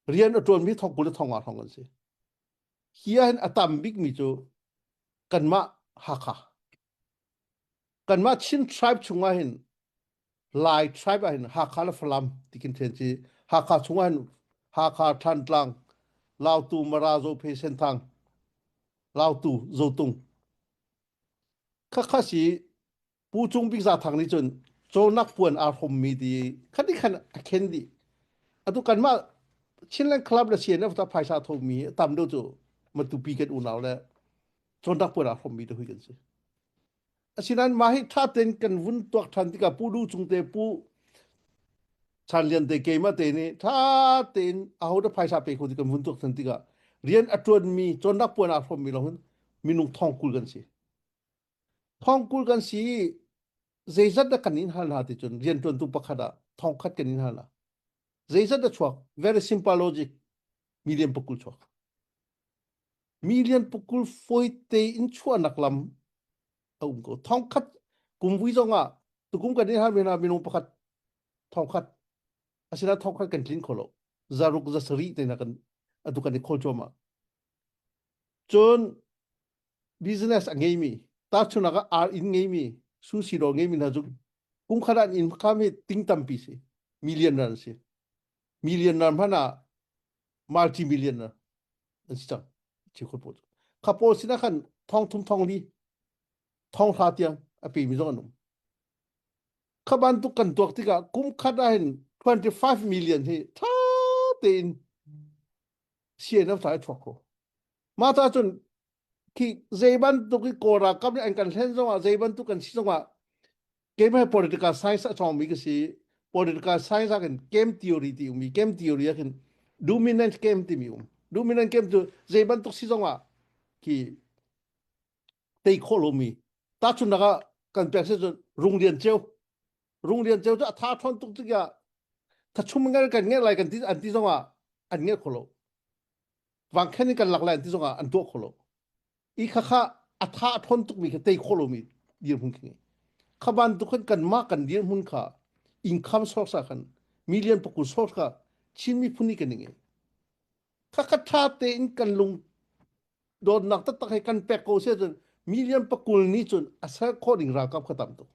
rian a ṭuanmi thong 20 le thong nga hrawng an si. Hi ah hin a tam bikmi cu kanmah Hakha. Kanmah Chin tribe chungah hin Lai tribe ah hin Hakha le Falam ti khin ṭhen si. Hakha chungah hin Hakha, Thantlang, Lautu, Mara, Zophei, Senthang, Lautu, Zotung. Khakha si Pu Cung Bik Za Thang nih cun cawnak puan aa hrommi ti khat khan a khen dih. Atu kanmah Chinland Club le CNF ta phaisa thomi tam deuh cu Matupi kan unau le cawnnak puan aa hrommi te hui kan si. Asinain mah hi ṭha tein kan vun tuak ṭhan tikah Pu Du Cung te Pu Chan Lian te keimah te nih ṭha tein aho dah phaisa pe kho ti kan vun tuak ṭhan tikah rian a ṭuanmi cawnnak puan aa hrommi lawng hin minung 10,000 kan si. 10,000 kan si i zeizat dah kan in hal hna ti cun rianṭuantu pakhat ah 1,000 kan in hal hna. Zeizat dah chuak? Very simple logic. Million pakul chuak. Million pakul fawi tein chuahnak lam a um ko. 1,000 kum vui zong ah tukum kan in hal mi hna minung pakhat 1,000 asinain 1,000 kan tlin kho lo. Zaruk zasarih te hna kan atu kan i khawl cuahmah. Cun business a ngeimi tahchunak ah ar inn ngeimi sushi dawr ngeimi hna cu kum khat ah inn kham hi ting tampi si millionaire an si millionaire hmanh ah multi millionaire an si cang chikhut pawl cu kha pawl sinah khan thong thum thong li thong hra tiang a pemi zong an um kha bantuk kan tuak tikah kum khat ah hin 25 million hi tha tein CNF tha i chuak ko mah ta cun khi zei bantuk i Kawl ralkap nih an kan hlen zongah zei bantuk kan si zongah keimah political science a cawngmi ka si political science ah khin game theory ti ummi game theory ah khin dominant game timi um dominant game cu zei bantuk si zongah khi tei khawh lomi tahchunhnak ah kan pek si cun Runglian Ceu Runglian Ceu cu a tha ṭhawn tuk tikah thachum ngal kan ngeih lai kan ti an ti zongah an ngeih kho lo vangkhen in kan lak lai an ti zongah an tuah kho lo i khakha a tha a ṭhawn tukmi kha tei khawh lomi dirhmun khi kha bantuk khan kanmah kan dirhmun kha income source ah khan million pakul source kha Chin miphun nih kan i ngei khakha ṭha tein kan lung dawtnak taktak he kan pek ko si ahcun million pakul nih cun a ser khawh ding ralkap kha tam tuk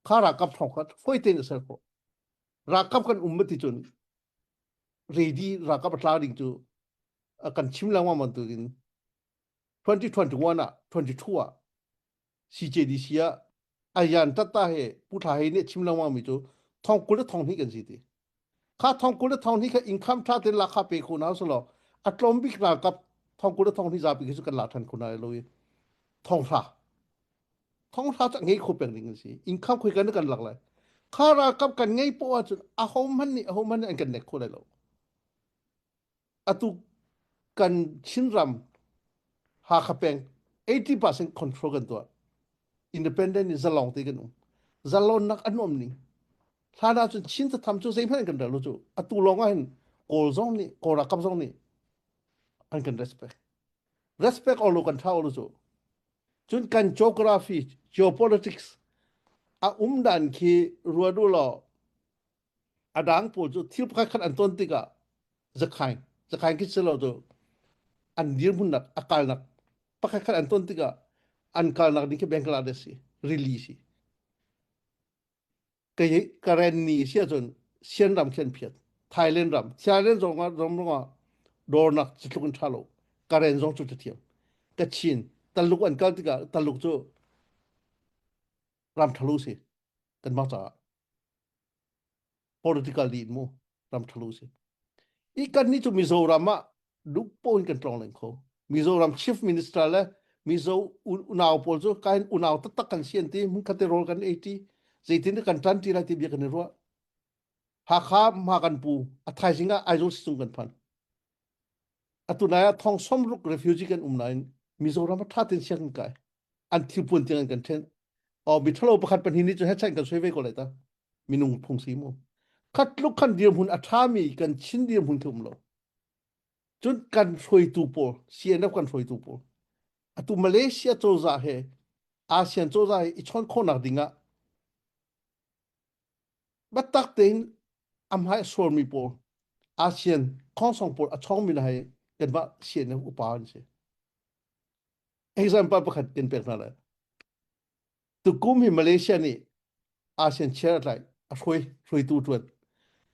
kha ralkap thong kha fawi tein a ser khawh ralkap kan um ti cun ready ralkap a tla ding cu kan chim lengmang bantukin 2021 ah 22 ah CJDC ah ayan tata he Pu Thla Hei nih chim lengmang mi cu thong 20 le thong hnih kan si ti kha thong 20 le thong hnih kha income tha ten la kha pe kho na so lo a tlawm bik ralkap thong 20 le thong hnih zapi khi cu kan la than kho na lo i thong hra thong hra cu ngei kho peng ding an si income khoi kan kan lak lai kha ralkap kan ngei po ahcun a ho hmanh nih a ho hmanh nih an kan nek kho lai lo atu kan Chinram Hakha peng 80% control kan tuah independent in zalong te kan um zalonnak an um ning hlan ah cun Chin catham cu zeihmanh an kan rel lo cu atu lawng ah hin Kawl zong nih Kawl ralkap zong nih an kan respect respect all lo kan tha lo cu cun kan geography geopolitics a um dan khi ruat u law a dang pawl cu thil pakhat khat an ton tikah zakhain zakhain khi si lo cu an dirhmunnak a kalnak pakhat khat an ton tikah an kalnak ding khi Bangladesh si rili si kei Karen ni si ahcun Sian ram khi an phiat. Thailand ram Thailand zong ah ram ah dawrnak cu tluk in ṭha lo Karen zong cu ṭha thiam Kachin Taluk an kal tikah Taluk cu ram ṭha lo si kanmah caah political in mu ram ṭha lo si i kan nih cu Mizoram ah duh paoh in kan tlawng leng kho Mizoram chief minister le Mizo unau pawl cu kain unau taktak kan si an ti hmunkhat te rawl kan ei ṭi zeitin kan ṭan ṭi lai ti bia kan i ruah Hakha hma kan pu a thaizing ah Aizawl sizung kan phan atu nai ah thong 60 refugee kan um nain Mizoram a ṭha tein sianginn kai an thilpuan tiang an kan ṭhen o mi ṭhalo pakhat pahnih nih cu hechan kan soi ve ko lai ta minung phung si mu khat tluk khan dirhmun a ṭhami kan Chin dirhmun khi um lo cun kan hruaitu pawl CNF kan hruaitu pawl atu Malaysia cozah he ASEAN cozah he i chawn khawhnak ding ah biatak tein a hmai a suarmi pawl ASEAN khongsong pawl a chawngmi hna hi kanmah CNF upa an si. Example pakhat kan pek hna lai. Tukum hi Malaysia nih ASEAN chair a tlaih a hruai hruaitu ṭuan.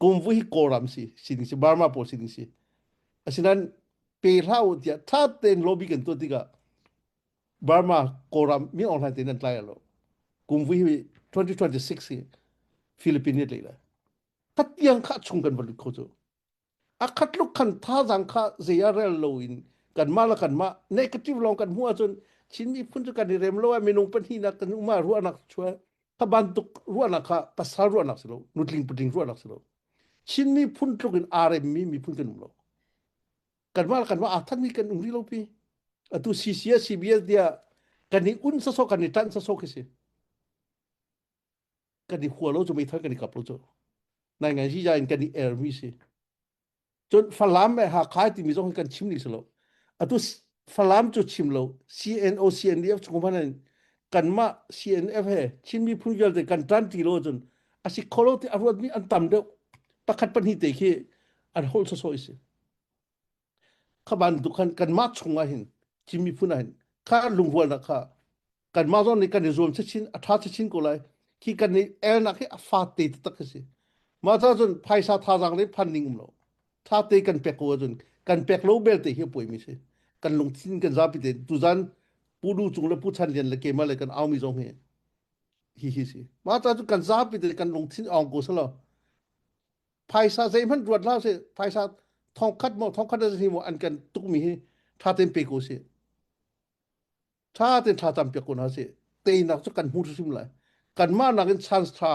Kumvu hi Kawlram si sining si Burma pawl sining si. Asinain pe hlah u tiah ṭha tein lobby kan tuah tikah Burma Kawlram mi Aung Hlaing tein an tlai lo. Kumvu hi 2026 hi Philippines nih tlai lai. Khatiang kha chung kan va lut kho cu. A khatluk khan thazaang kha zei ah rel loin kanmah le kanmah negative lawng kan hmuh ahcun Chin miphun cu kan i rem lo ah minung pahnihnak kan um ah ruahnak chuah kha bantuk ruahnak kha pasal ruahnak si lo nutling putling ruahnak si lo Chin miphun tluk in aa remmi miphun kan um lo kanmah le kanmah aa thanmi kan um rih lo pi atu CCS CBS tiah kan i un sasawh kan i ṭanh sasawh khi si kan i hua lo cu meithal kan i kap lo cu nai ngai ziza in kan i ermi si cun Falam le Hakha timi zong kan chim ni si lo atu Falam cu chim lo CNO CNDF chung hmanh in kanmah CNF he Chin miphun vialte kan tan ti lo cun a si kho lo ti a ruatmi an tam deuh pakhat pahnih te khi an holh sawsawh i si kha bantuk khan kanmah chung ah hin Chin miphun ah hin kha lungrualnak kha kanmah zong nih kan i zuam chinchin a ṭha chinchin ko lai khi kan i elnak hi a fate taktak khi si mah ca cun phaisa thazaang le phan ning um lo ṭha te kan pek ko ahcun kan pek lo belte hi a puaimi si kan lungthin kan zapi te tuzan Pu Du Cung le Pu Chan Lian le keimah le kan aumi zong hi hi hi si mah ca cu kan zapi te kan lungthin ong ko selo phaisa zeihmanh ruat hlah sih phaisa thongkhat maw thongkhat a si maw an kan tukmi hi ṭha tein pe ko sih ṭha tein thla campiak ko hna sih teinak cu kan hmu hrim lai kanmah nakin chance ṭha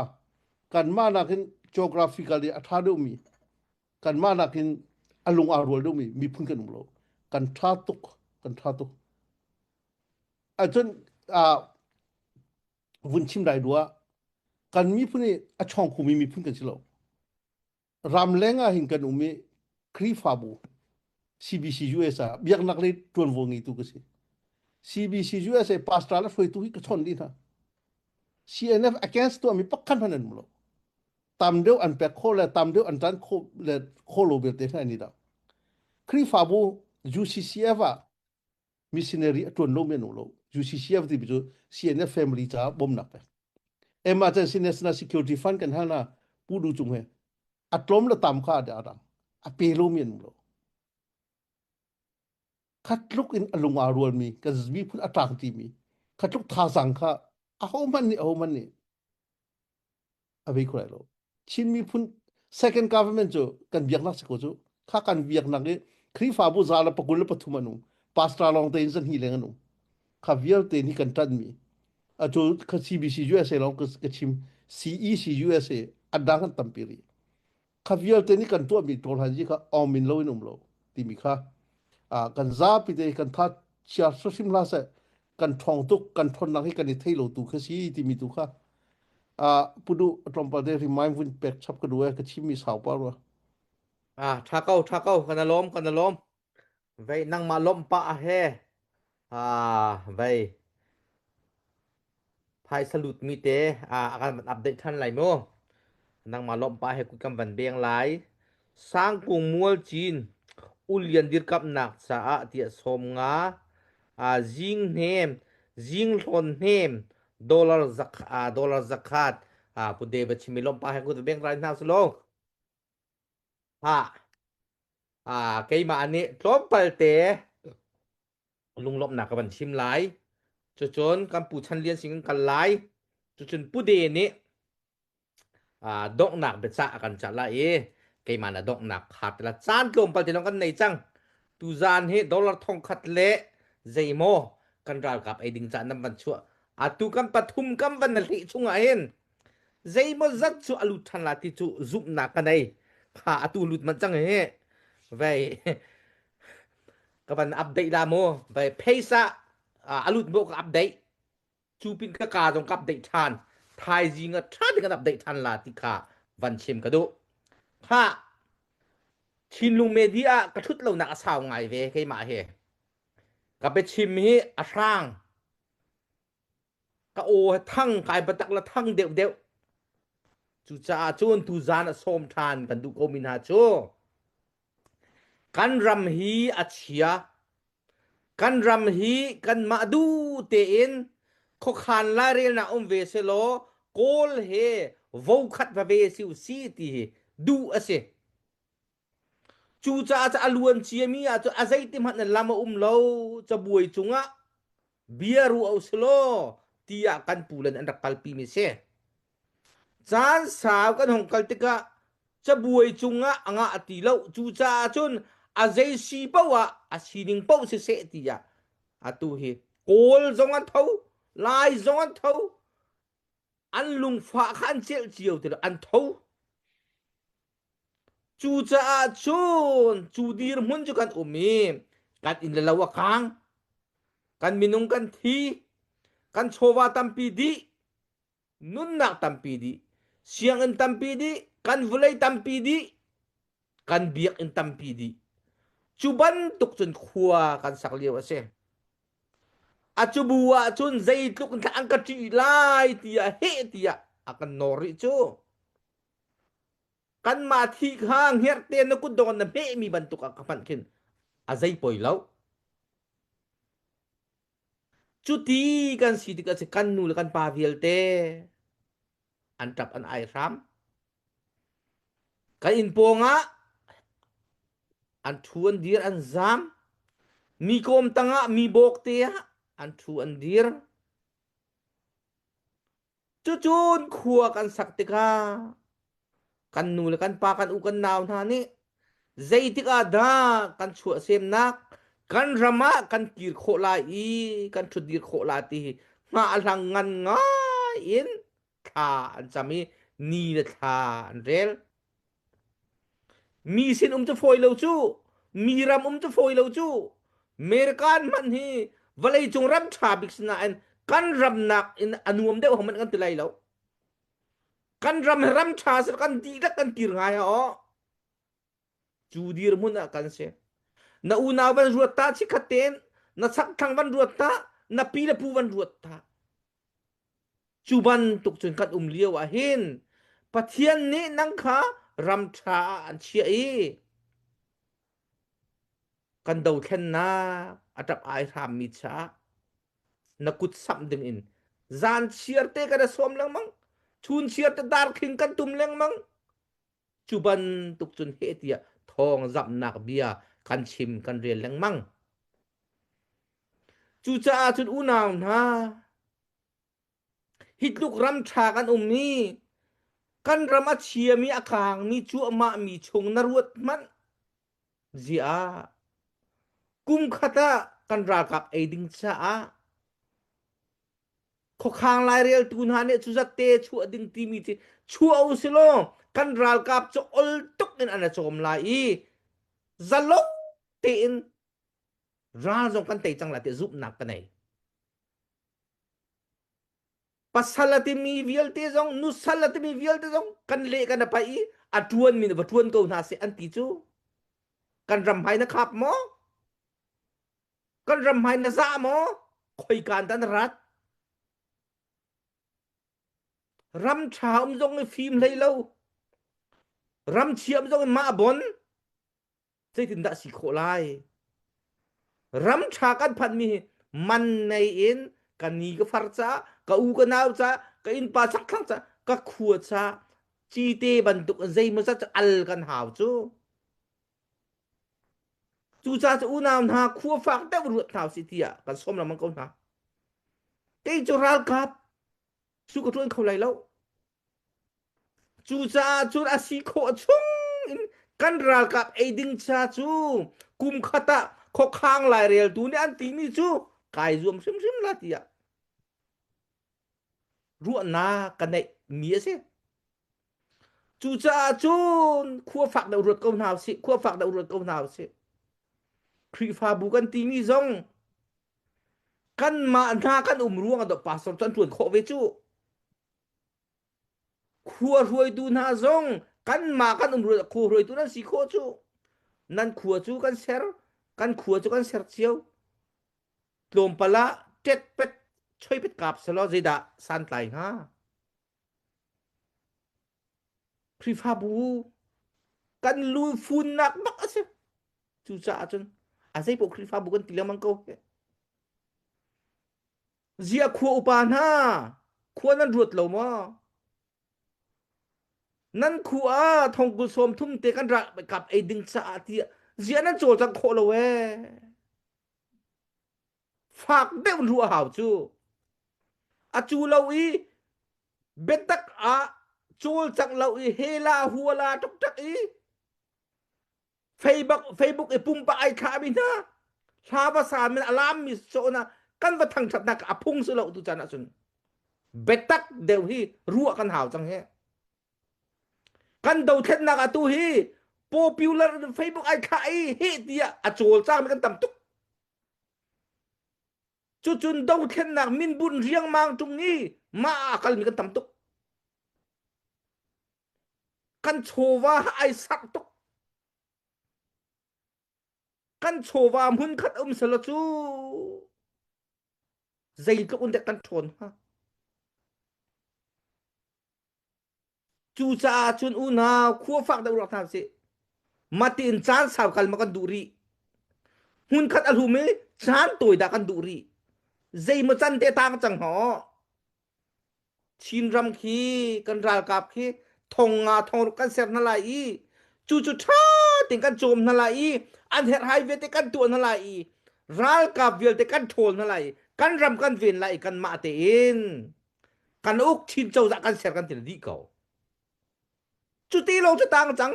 kanmah nakin geographically a ṭha deuhmi kanmah nakin a lung aa rual deuhmi miphun kan um lo kan ṭha tuk kan ṭha tuk ahcun vun chim dai dua kan miphun hi a chawng khomi miphun kan si lo ramleng ah hin kan um i Khrihfabu CBC USA biaknak lei ṭuanvo ngeitu ka si CBC USA pastor le hruaitu hi ka chawnh dih hna CNF against tuahmi pakhat hmanh an um lo tam deuh an pek khawh le tam deuh an ṭan khawh le khawh lo belte hna an i dang Khrihfabu UCCF ah missionary a ṭuan lomi an um lo UCCF timi cu CNF family caah bawmhnak pek emergency national security fund kan hal na pu du cung he a tlawm le tam kha a dang a pe lomi an um lo khatluk in a lung aa rualmi kan miphun a ṭang timi khatluk thazaang kha ahohmanh nih ahohmanh nih a vei kho lai lo Chin miphun second government cu kan biaknak si ko cu kha kan biaknak i Khrihfabu za le pakul le pathum an um pastor lawng tein zahnih leng an um kha vialte nih kan ṭanhmi atu kha CBC USA lawng ka chim CEC USA a dang an tampi rih kha vialte nih kan tuahmi ṭawlhan ji kha awmin lo in um lo timi kha kan zapi te kan tha chia hrim hlah seh kan ṭhawng tuk kan ṭhawnnak hi kan i thei lo tu kha si timi tu kha pudu tlawmpal te remind vun pek chap ka duh e ka chimmi sau pa rua Ah, ṭha ko, ṭha ko, kan alawm, kan alawm. Vei nangmah lawmh pah a he. Ah, vei. Phaisa lutmi te ah a kan van update ṭhan lai mu. Nangmah lawmh pah he kut kan van beng lai. Sangkung Mualcin Ulian dirkamhnak caah tiah 50 ah zing hnem zing hlawn hnem dollar zak ah dollar zakhat ah pu Deva chimi lawmh pah he kut beng rai hna su lo. Ha keimah nih tlawmpal te lunglawmhnak ka van chim lai. Cucun kan Pu Chan Lian sing kan kal lai. Cucun Pu De nih donghnak biacah a kan cah lai i keimah na donghnak khar te la caan tlawmpal te lawng kan nei cang. Tuzaan hi dollar 1000 le zeimaw kan ralkap ei ding cah nan van chuah. Atu kan pathum kam van na hleh chungah hin zeimaw zat cu a lut ṭhan la ti cu zumhnak ka nei. Kha atu lut manh cang hi. Vei ka van update la mu. Vei face ah a lut mo ka update. Cu pin ka ka zong ka update ṭhan. Thaizing ah ṭha tein kan update ṭhan la ti kha van chim ka duh. Kha Chinlung media ah ka ṭhut lonak a sau ngai ve keimah hi. Ka biachim hi a hrang. Ka aw he thang kai batak la thang deuh deuh. Cucaah cun tuzaan a sawm ṭhan kan duh ko mi hna cu kan ram hi a chia. Kan ram hi kanmah duh tein khuakhan lairelnak um ve selaw Kawl he vokhat va ve si u si ti hi duh a si. Cucaah a luan ciami ah cun a zeiti hmanh in lam a um lo cabuai cungah bia ruah u silaw tiah kan pu le an rak kalpi mi si. Caan sau kan hong kal tikah cabuai cungah a ngah ti lo. Cucaah cun a zei si paoh ah a sining paoh siseh tiah atu hi Kawl zong an tho, Lai zong an tho, an lungfah kha an celh cio ti lo, an tho. Cucaah cun cu dirhmun cu kan um i kan inn le lo a kang, kan minung kan thi, kan chawva tampi dih, nunnak tampi dih, sianginn tampi dih, kan vawlei tampi dih, kan biakinn tampi dih. Cu bantuk cun khua kan sak lio a si. A cu bu ah cun zeitluk in an ka ṭih lai tiah heh tiah a kan nawr rih cu. Kanmah thi kha hngerhte na kutdong in na hmehmi bantuk ah ka hmanh khin a zei poi lo. Cuti kan si tikah si kan nu le kan pa vialte an ṭap an ai hram. Kan inn pawng ah an ṭhu an dir an zaam. Mi kawm tangah mi bawk te ah an ṭhu an dir. Cucun khua kan sak tikah kan nu le kan pa kan u kan nau hna nih zeitik ah dah kan chuahsemnak kan ram ah kan kir khawh lai i kan ṭhutdir khawh lai ti hi hngahhlang ngan ngai in thla an cam i ni le thla an rel. Mi sin um cu fawi lo cu, mi ram um cu fawi lo cu. American hmanh hi vawleicung ram ṭha bik sinain kan ram nak in a nuam deuh hmanh kan ti lai lo. Kan ram hi ram ṭha sih kan dihlak kan kir ngai ha aw. Cu dirhmun ah kan si. Na unau van ruat ta chikhat tein, na chakthlang van ruat ta, na pi le pu van ruat ta. Cu bantuk cun kan um lio ah hin Pathian nih nang kha ram ṭha ah an chiah i kan dothlennak a ṭap ai hrammi caah na kut samh dingin zan chiar te kan i sawm lengmang chun chiar te darkhing kan tum lengmang cu bantuk cun heh tiah thawng zamhnak bia kan chim kan rel lengmang Cucaah cun unau hna, hi tluk ram ṭha kan um i kan ram a chiami a kaangmi cuahmahmi chung na ruat hmanh. Ziah kum khat ah kan ralkap ei ding caah khuakhang laireltu hna nih cu zat te chuah ding timi cu chuah u silaw kan ralkap cu ol tuk in an i cawm lai i zalo tein ral zong kan tei cang lai ti zumhnak ka nei. Pasal a timi vialte zong nusal a timi vialte zong kan leh kan a paih i a ṭuan mi va ṭuan ko hna seh an ti cu kan ram hmai na khap maw kan ram hmai na zah maw khoikan dah na rat ram ṭha um zong i fim hlei lo ram chia um zong in mah bon zeitindah si khawh lai ram ṭha kan phanmi hi man nei in ka ni ka far ca ka u ka nau ca ka innpa chakthlang ca ka khua ca cite bantuk in zeimaw zat cu al kan hau cu. Cucaah cu unau hna khua fak deuh ruat hna usih tiah kan sawm lengmang ko hna. Kei cu ralkap cu ka ṭuan kho lai lo. Cucaah cun a si khawh chung in kan ralkap ei ding cha cu kum khat ah khuakhang laireltu nih an timi cu kai zuam hrimhrim la tiah ruahnak ka neih mi a si. Cucaah cun khua fak deuh ruat ko hna usih, khua fak deuh ruat ko hna usih. Khrihfabu kan timi zong kanmah hna kan um ruang ah pastor cu an ṭuan khawh ve cu. Khua hruaitu hna zong kanmah kan um ruang khua hruaitu nan si khawh cu. Nan khua cu kan ser, kan khua cu kan ser cio. Tlawmpal ah ṭetpet choipet kap selaw zeidah santlai hnga? Khrihfabu kan lu funnak bak a si. Cucaah cun a zeipaoh Khrihfabu kan ti lengmang ko. Ziah khua upa hna khua nan ruat lo maw? Nan khua ah thongkul 30 te kan ral kap ei ding caah tiah ziah nan cawlcangh khawh lo ee. Fak deuh in ruah hau cu. A cu lo i biatak ah cawlcangh lo i hela huala ṭukṭak i Facebook Facebook i pumpak ai thlahmi hna hla va sa min a lammi sawh na kan va thangṭhatnak a phung si lo tu caan ahcun biatak deuh hi ruah kan hau cang hi. Kan dothlennak atu hi popular Facebook ai thlah i heh tiah a cawlcangmi kan tam tuk. Cucun dothlennak minbunh riangmang ṭung i mah ah a kalmi kan tam tuk. Kan chawva ai sarh tuk. Kan chawva hmunkhat um selaw cu zeitluk in dek kan ṭhawn hnga. Cucaah cun unau khua fak deuh rak hna usih. Matiin caan sau kal ma kan duh rih. Hmunkhat a hlum i caan tawi dah kan duh rih. Zeimaw can te tang cang haw. Chinram khi kan ralkap khi thong nga thong ruk kan ser hna lai i cu cu ṭha tein kan cawm hna lai i an herhhai vialte kan tuah hna lai i ralkap vialte kan ṭhawl hna lai i kan ram kan ven lai i kanmah tein kan uk Chin cozah kan ser kan ti dih ko. Cuti lo cu tang cang.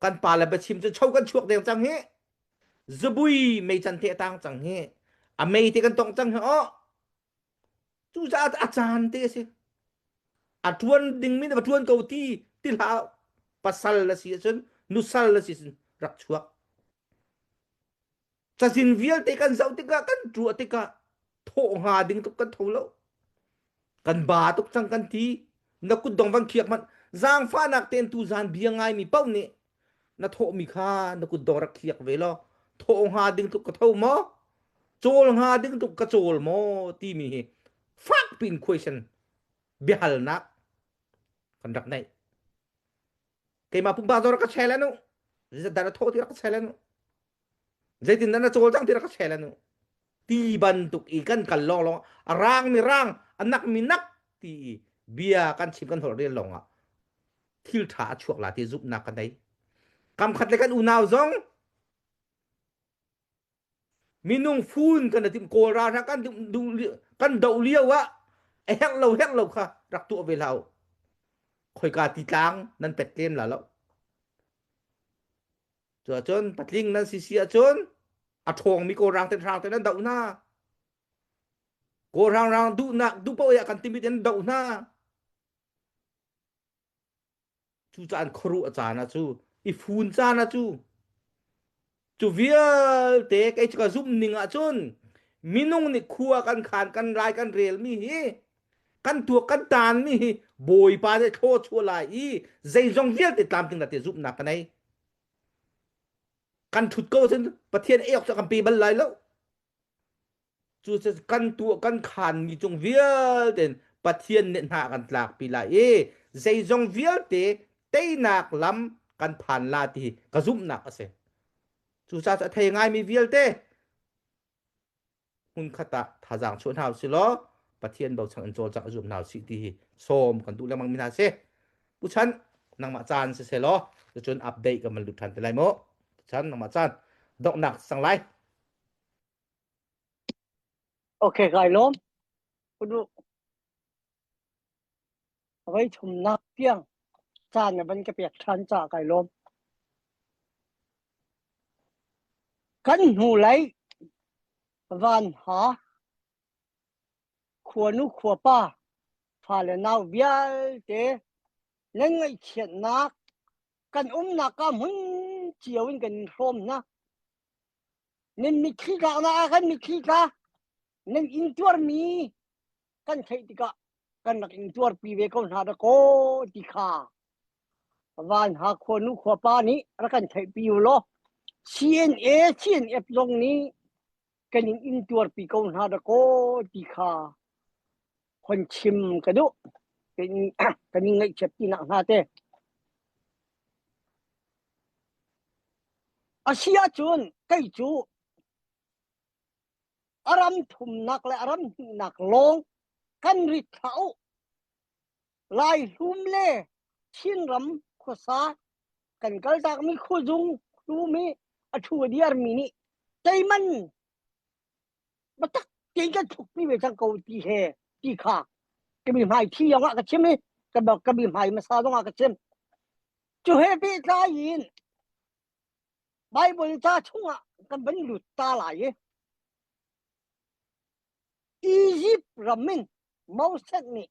Kan pa le biachim cu cho kan chuak deng cang hi. Zabui mei can te tang cang hi. A mei te kan tong cang hi oh. Cucaah a caan te a si. A ṭuan dingmi na va ṭuan ko ti ti hlah pasal na si ahcun nusal na si ahcun rak chuak. Cazin vialte kan zoh tikah kan ṭuah tikah thawh hnga ding tuk kan tho lo. Kan ba tuk cang kan ti. Na kutdong van khiak hmanh zaangfahnak tein tu zan bia ngaimi paoh nih na thawhmi kha na kutdong rak khiak ve law thawh hnga ding tuk ka tho maw cawl hnga ding tuk ka cawl maw timi hi fak piin question biahalnak kan rak neih keimah pumpak zong rak ka share nu zeizat dah na thawh ti rak ka share nu zeitin dah na cawl cang ti rak ka share nu ti bantuk i kan kal lawng lawng a rang mi rang a nak mi nak ti i bia kan chim kan holh rel lawng ah thil ṭha a chuak la ti zumhnak ka nei kam khat le kan unau zong minung fun kan tim kawl ra hna kan kan doh lio ah a herh lo herh lo kha rak tuah ve hlah u khoika ti tlang nan pet lem la lo cu ahcun patling nan si si ahcun a ṭhawngmi kawl rang te hrang te nan doh hna kawl rang rang duhnak duh paoh ah kan timit in doh hna Cucaah khuaruah a caan ah cu i fun caan ah cu cu vialte kei cu ka zumh ning ahcun minung nih khua kan khan kan rai kan relmi hi kan tuak kan taanmi hi Bawipa nih thlaw chuah lai i zeizong vialte tlamtling la ti zumhnak ka nei. Kan ṭhut ko cun Pathian ei awk cu kan pe bal lai lo. Cu kan tuah kan khanmi cung vialte in Pathian nih hna kan tlakpi lai i zeizong vialte teinak lam kan phan la ti hi ka zumhnak a si. Cucaah a thei ngaimi vialte hmunkhat ah thazaang chuah hna usih law Pathian bochan in cawlcangh i zuam hna usih ti hi sawm kan duh lengmang mi hna si. Pu Chan, nangmah caan si seh law, cun update kan van lut ṭhan te lai mu. Chan nangmah caan donghnak sang lai. Okay, kai lawm. Kudu voi thumnak tiang caan na van ka pek ṭhan caah kai lawm. Kan hnulei vanha khuanu khuapa fale nau vialte nan ngaihchiatnak kan umnak ka hmun cio in kan in hrawm hna. Nan mitthli tlaknak ah kan mitthli tla nan intuarmi kan theih tikah kan rak in tuarpi ve ko hna dakaw ti kha van ha khuanu khuapa nih rak kan theihpi u law CNA CNF zong nih kan in in tuarpi ko hna dakaw ti kha hon chim ka duh kan in ngaihchiat tinak hna te a si ahcun kei cu a ram thumnak le a ram hnihnak lawng kan rit hlah u. Laihlum le Chinram khuasa kan kaltakmi khuazung hlum hi a thu a diarmi nih teiman biatak tein kan thukpi ve cang ko ti he ti kha ka mi hmai thi zong ah ka chim i ka mi hmai hmasa zong ah ka chim. Cu he pehtlai in Baibal ca chungah kan van lut ta lai i Izipt ram in Moses nih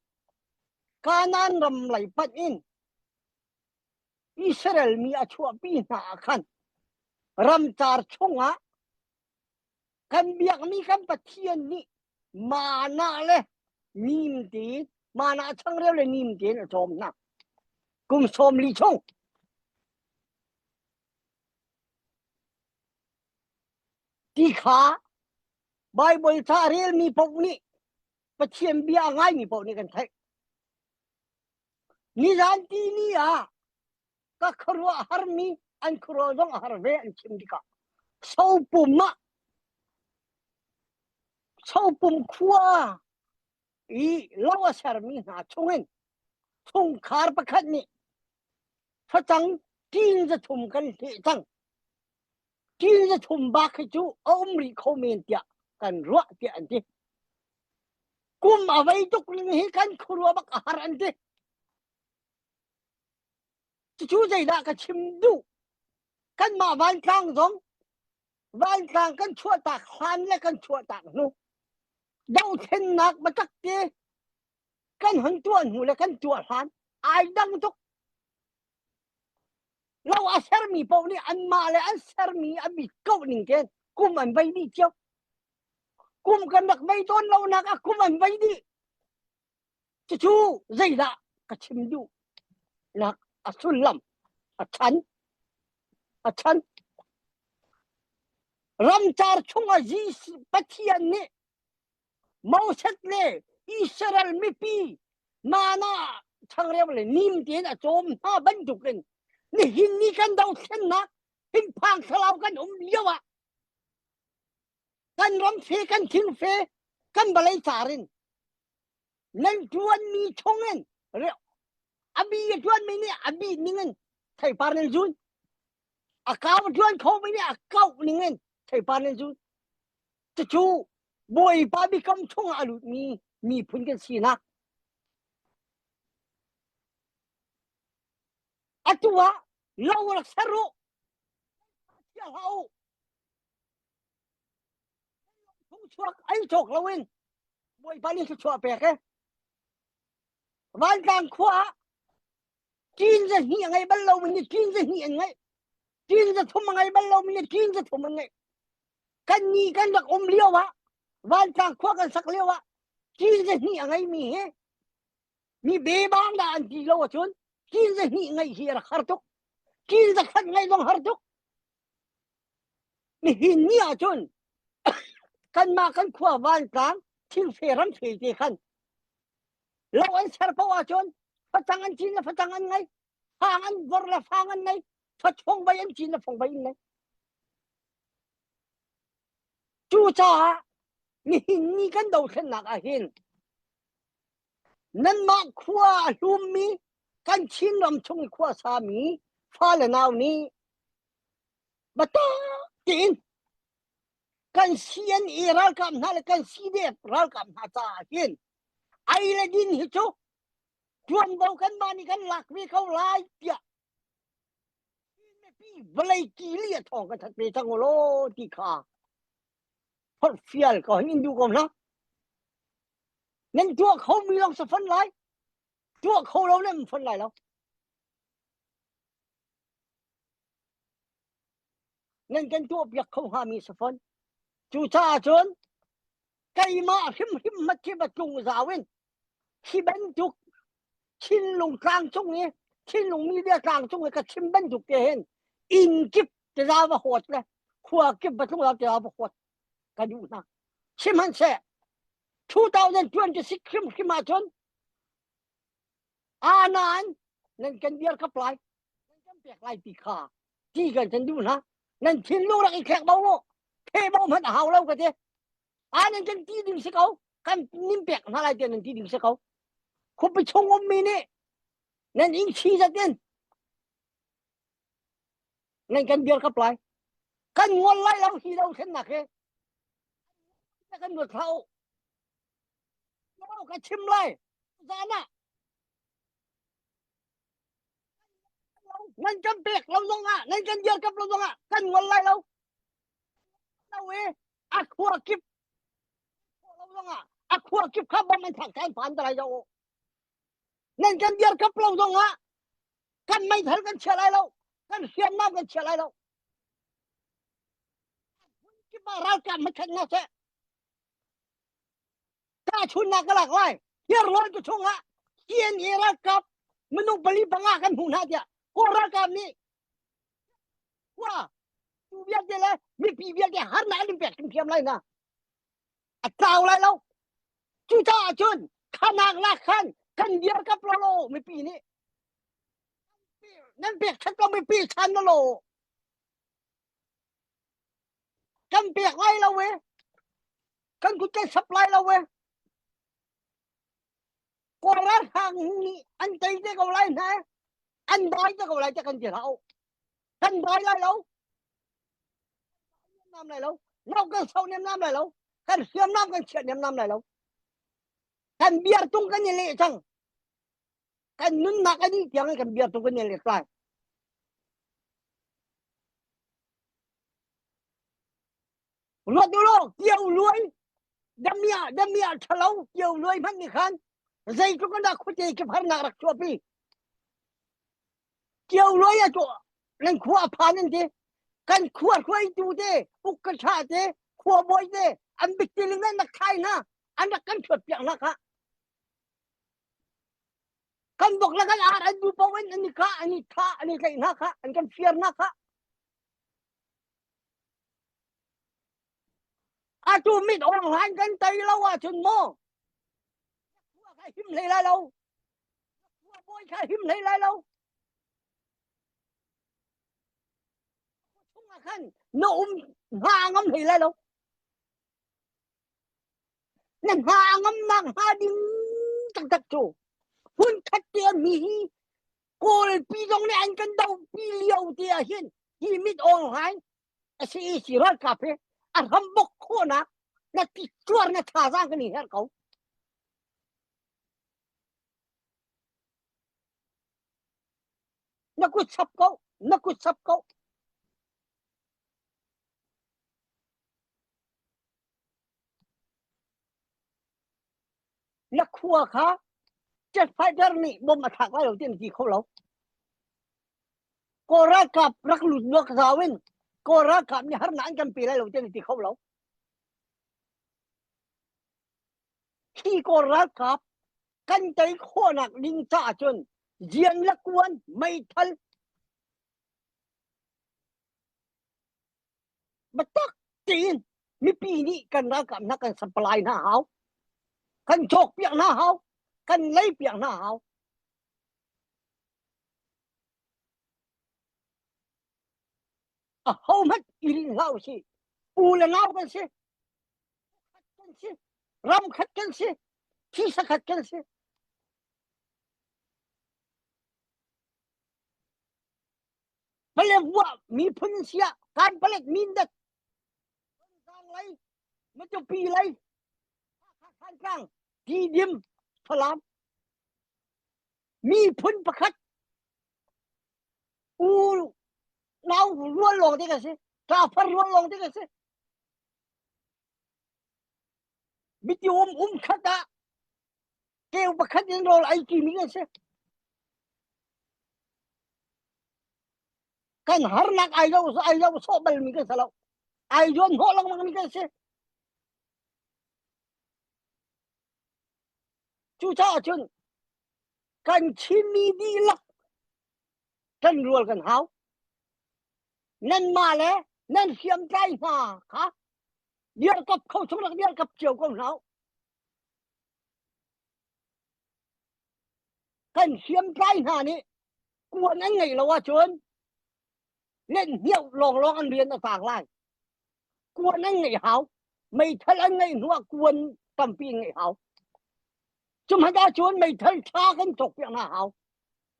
Kanaan ram lei panh in Israel mi a chuahpi hna ah khan ramcar chungah kan biakmi kan Pathian nih mana le nim tein mana changreu le nim tein a cawm hna kum 40 chung Ti kha Baibal ca a relmi paoh nih Pathian bia a ngaimi paoh nih kan theih. Nizan ti ni ah ka khuaruah harmi an khuaruah zong a har ve an chim tikah sopum ah sopum khua i lo a sermi hna chungin chungkhar pakhat nih facang ṭin 300 kan hleh cang. Ṭin 300 bak hi cu a um rih kho men tiah kan ruah tiah an ti. Kum a vei tuk ning hi kan khuaruah bak a har an ti. Cucu zeidah ka chim duh? Kanmah vantlang zong vantlang kan chuahtak hlan le kan chuahtak hnu dothlennak biatak te kan hon tuah hnu le kan tuah hlan ai dang tuk. Lo a sermi paoh nih anmah le an sermi a bit ko ning tein kum an vei dih cio. Kum kan rak vei tawn lonak ah kum an vei dih. Cucu zeidah ka chim duh nak a sullam a chan a chan ramcar chungah Jesuh Pathian nih Moses le Israel mipi mana changreu le nim tein a cawm hna bantukin nihin ni kan dothlennak thinphang thlarau kan um lio ah kan ram fe kan thing fe kan vawlei car in nan ṭuanmi chungin a bi a ṭuanmi nih a bi ningin theipar nan zun a kau a ṭuan khomi nih a kauh ningin theipar nan zun cucu Bawipa biakam chungah a lutmi miphun kan sinak atu ah lo rak ser u chia hlah u chuak ei cawk loin Bawipa nih thluachuah pek e. Vantlang khua ah ṭin 200 a ngei bal lomi nih ṭin 200 an ngeih. Ṭin 300 a ngei bal lomi nih ṭin 300 an ngeih. Kan ni kan rak um lio ah Vantlang khua kan sak lio ah ṭin 200 a ngeimi hi mi bebang dah an ti lo ahcun ṭin 200 ngeih hi a rak har tuk. Ṭin 100 ngeih zong har tuk. Nihin ni ahcun kanmah kan khua vantlang thingfe ramfe te khan lo an ser paoh ahcun facang an cin le facang an ngei fang an vor le fang an ngei fachong bai an cin le fong bai an ngei cucaah nihin ni kan dothlennak ah hin nanmah khua a hlummi kan Chin ram chung i khua sami fale nau nih. Biatak tein kan CNA ralkap hna le kan CDF ralkap hna caah hin ei le din hi cu tuanvo kanmah nih kan lak ve ko lai tiah mipi vawlei kili a thawng kan that ve cang law ti kha forhfial ko hin in duh ko hna. Nan tuah kho mi lawng sa fon lai. Tuah kho lo nan fon lai lo. Nan kan tuah piak kho hnga mi sa fon. Cucaah cun keimah hrimhrim mat khi va tlung zau in hi bantuk Chinlung tlang cung i Chinlung media tlang cung i ka chim bantuk te hin inn kip teza va hawt le khua kip va tlung teza va hawt ka duh hna. Sihmanhseh 2026 hrimhrim ahcun aa nain nan kan dir kap lai nan kan pek lai ti kha ti kan kan duh hna nan thinlung rak i thlek bo mu the bo hmanh a hau lo ka ti aa nan kan ti ding si ko kan nim pek hna lai tiah nan ti ding si ko khuapi chung ummi nih nan ing chi zat in nan kan dir kap lai kan ngol lai lo hi lo thlennak he kan ruat hlah u ka chim lai zan ah nan kan pek lo zong ah nan kan dir kap lo zong ah kan ngol lai lo lo e a khua kip lo zong ah a khua kip kha bom an thak kan phan lai zo nan kan dir kap lo zong ah kan meithal kan chia lai lo kan hriamnam kan chia lai lo kip ah ralkap ma khat na seh Tahchunnak ka lak lai. Hiarlawn tu chungah CNA ralkap minung pali panga kan hmuh hna tiah Kawl ralkap nih khua tu vialte le mipi vialte harnak an in pek thiamthiam lai na. A tlau lai lo. Cucaah cun khanak lak khan kan dir kap lo lo mipi nih nan pek that lo mipi chan lo lo kan pek lai lo e kan kut kan sap lai lo e kawl ralhrang nih an tei te ko lai hna an dai te ko lai te kan ti hlah kan dai lai lo nam lai lo lo kan so nem nam lai lo kan hriam nam kan chiat nem nam lai lo kan biar tung kan i leh cang kan nunnak a dih tiang kan biar tung kan i leh lai Ruat u law kio luai damia damia ṭhalo kio luai hmanh nih khan zeitluk in dah khuate kip harnak rak chuahpi. Kio luai a tuah nan khua a phan an ti. Kan khua hruaitu te, uk ka ṭha te, khua bawi te, an bittiling an rak thlai hna, an rak kan ṭhuat piak hna kha. Kan bok le kan ar an du paoh in an i kah, an i thah, an i tlaih hna kha, an kan fiar hna kha. Atu mit awng hlan kan tei lo ahcun maw khua kha him hlei lai lo khua bawi kha him hlei lai lo chung ah khan na um hna ngam hlei lai lo Na hna a ngamnak hnga ding taktak cu hmun khat te mi hi Kawlpi zong nih an kan dohpi lio te ah hin hi mit online a si i si ralkap hi a ram bok khawhnak na ti cuar na thazaang kan i herh ko. Na kut sap ko, na kut sap ko. Na khua kha jet fighter nih bom a thlak lai lo ti an ti kho lo. Kawl ralkap rak lut luak zau in Kawl ralkap nih harnak an kan pe lai lo ti an ti kho lo. Hi Kawl ralkap kan tei khawhnak ding caah cun jian le kuan meithal Biatak tein mipi nih kan ralkap hna kan supply hna hau. Kan cawkpiak hna hau. Kan leipiak hna hau. Ahohmanh i rinh hlah usih. U le nau kan si. Kan si. Ram khat kan si. Thisa khat kan si. Paletwa miphun siah kan palet mindat Thantlang lei Matupi lei Hakha Thantlang Tidim Falam miphun pakhat u nau rual lawng te ka si ṭafar rual lawng te ka si biti um um khat ah keu pakhat in rawl ei ṭimi kan si. Kan harnak ai lo ai lo sawh balmi kan si lo. Ai zuan hnawh lengmang mi kan si. Cucaah cun kan Chinmi dihlak kan rual kan hau. Nanmah le nan hriamtlai hna kha dirkap kho chung rak dirkap cio ko hna u. Kan hriamtlai hna nih kuan an ngeih lo ahcun lenhniauh lawnglawng an rian a taang lai. Kuan an ngeih hau. Meithal an ngeih hnuah kuan tampi an ngeih hau. Cuhmanh ahcun meithal ṭha kan cawkpiak hna hau.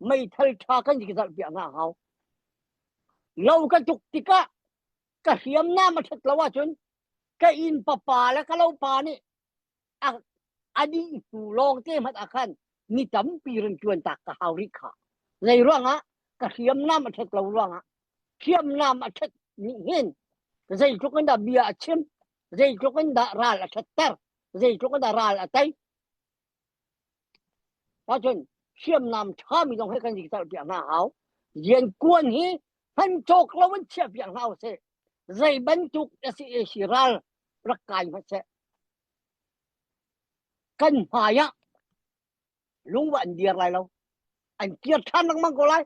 Meithal ṭha kan zalhpiak hna hau. Lo ka tuk tikah ka hriamnam a ṭhat lo ahcun ka inn papa le ka lopa nih a a dih hnu lawng te hmanh ah khan ni tampi run ṭuan tak ka hau rih kha. Zei ruangah ka hriamnam a ṭhat lo ruangah hriamnam a ṭhat nih hin zeitluk in dah bia a chim, zeitluk in dah ral a ṭhatter, zeitluk in dah ral a tei. Ahcun hriamnam ṭhami zong hi kan zikzalh piak hna hau. Rian kuan hi hman cawk lo in chiah piak hna usih. Zei bantuk a si si ral rak kai hmanh seh. Kan hmai ah lungva an dir lai lo. An kir ṭhan lengmang ko lai.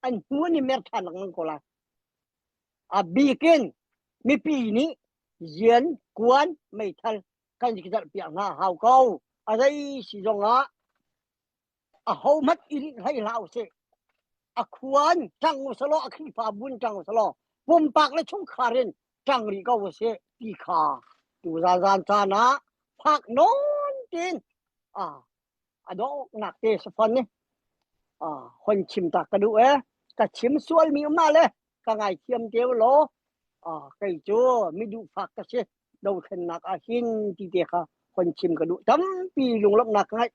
An hnu an i mer ṭhan lengmang ko lai. A bik in mipi nih rian kuan meithal kan zikzalh piak hna hau ko. A zei si zong ah ahohmanh i rinh hlei hlah usih. A khuan ṭang usalaw, a Khrihfabu in ṭang usalaw, pumpak le chungkhar in ṭang rih ko usih ti kha tu zan caan ah fak nawn tein a donghnak te si fawn ni. Hon chim ta ka duh ee. Ka chim sualmi um ah le ka ngaithiam te u law kei cu mi duhfak ka si. Dothlennak ah hin ti te kha hon chim ka duh. Tampi lunglawmhnak ka ngeih.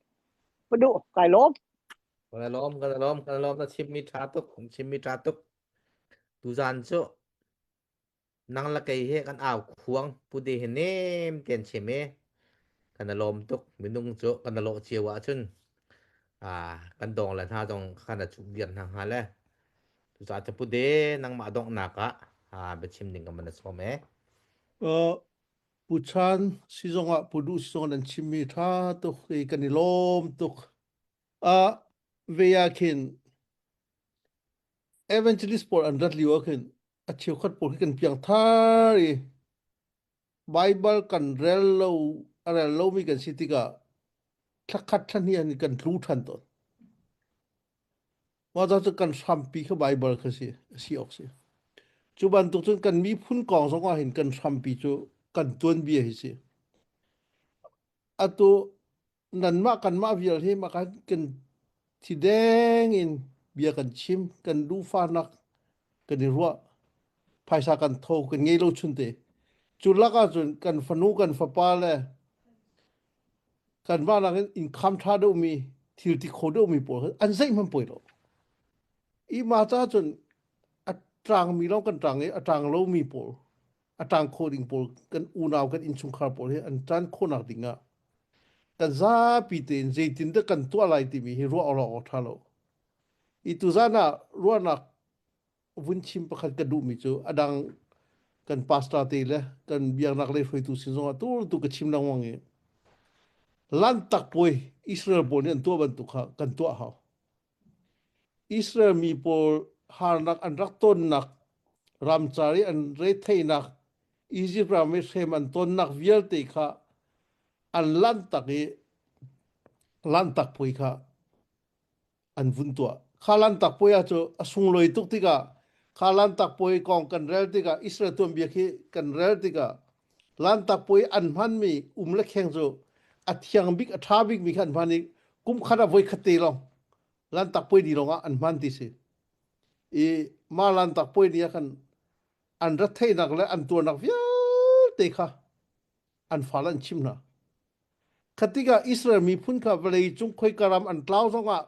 Ka duh. Kai lawm. Kan lawm, kan lawm, kan lawm. Na chimmi ṭha tuk. Na chimmi ṭha tuk. Tuzaan cu nang le kei he kan au khuang pude he nem ten chim e. Kan i lawm tuk. Minung cu kan i lawh cio ahcun ah kan dong le hna zong kan i chuk viar hna hnga le. Cucaah cu pude nangmah donghnak ah ah biachim ding kan van i sawm e. Uh, Pu Chan si zongah Pu Duh si zongah nan chimmi ṭha tuk i kan i lawm tuk. Ah ve ah khin evangelist pawl an rat lio ah khin a cheukhat pawl khi kan piangthar i Bible kan rel lo a rel lomi kan si tikah thlakhat thlahnih an kan tlu ṭhan tawn. Mah cu kan hrampi kha Bible kha si a si awk si. Cu bantuk cun kan miphun kong zong ah hin kan hrampi cu kan tuanbia hi si. Atu nanmah kanmah vial hi mah kan kan thi deng in bia kan chim kan duhfahnak kan i ruah phaisa kan tho kan ngei lo chun te cu lak ahcun kan fanu kan fapa le kanmah nakin income ṭha deuhmi thil ti kho deuhmi pawl an zeihmanh poi lo i mah ca cun a ṭangmi lawng kan ṭang i a ṭang lomi pawl a ṭang kho ding pawl kan unau kan innchungkhar pawl hi an ṭan khawhnak ding ah kan zapi tein zeitindah kan tuah lai timi hi ruah awk awk ṭha lo. I tuzan ah ruahnak vun chim pakhat ka duhmi cu a dang kan pastor te le kan biaknak lei hruaitu sin zongah tu tu ka chim lengmang i lantak puai Israel pawl nih an tuah bantuk kha kan tuah hau. Israel mi pawl harnak an rak tonnak ramcar i an retheihnak Egypt ram i hrem an tonnak vialte kha an lanhtak i lanhtak puai kha an vun tuah. Kha lanhtak puai ah cu a sunglawi tuk tikah kha lanhtak puai kong kan rel tikah Israel tuanbia khi kan rel tikah lanhtak puai an hmanmi um le kheng cu a thiang bik a ṭha bikmi kha an hman i kum khat ah voi khat te lawng lanhtak puai ni lawngah an hman ti si. I mah lantak puai ni ah khan an retheihnak le an tuarnak vialte kha an fale an chim hna. Kha tikah Israel miphun kha vawlei cung khoika ram an tlau zongah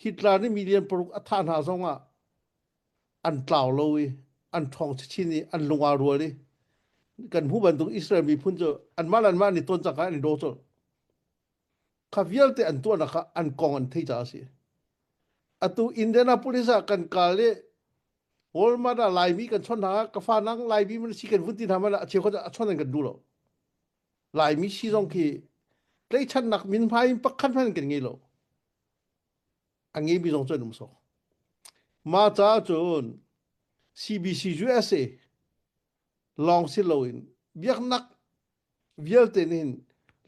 Hitler nih million paruk a thah hna zongah an tlau lo i an ṭhawng chinchin i an lung aa rual i kan hmuh bantuk Israel miphun cu anmah le anmah an i ton cangka an i daw colh. Kha vialte an tuahnak kha an kong an theih caah a si. Atu Indianapolis ah kan kal i Walmart ah Laimi kan chawnh hna ka fa nang Laimi man si kan vun ti hna man a cheukhat a chawnh an kan duh lo. Laimi si zong khi tleichannak min hmai in pakhat hmanh kan ngei lo. A ngeimi zong cu an um sawk. Mah caah cun CBC USA lawng si loin biaknak vialte nih hin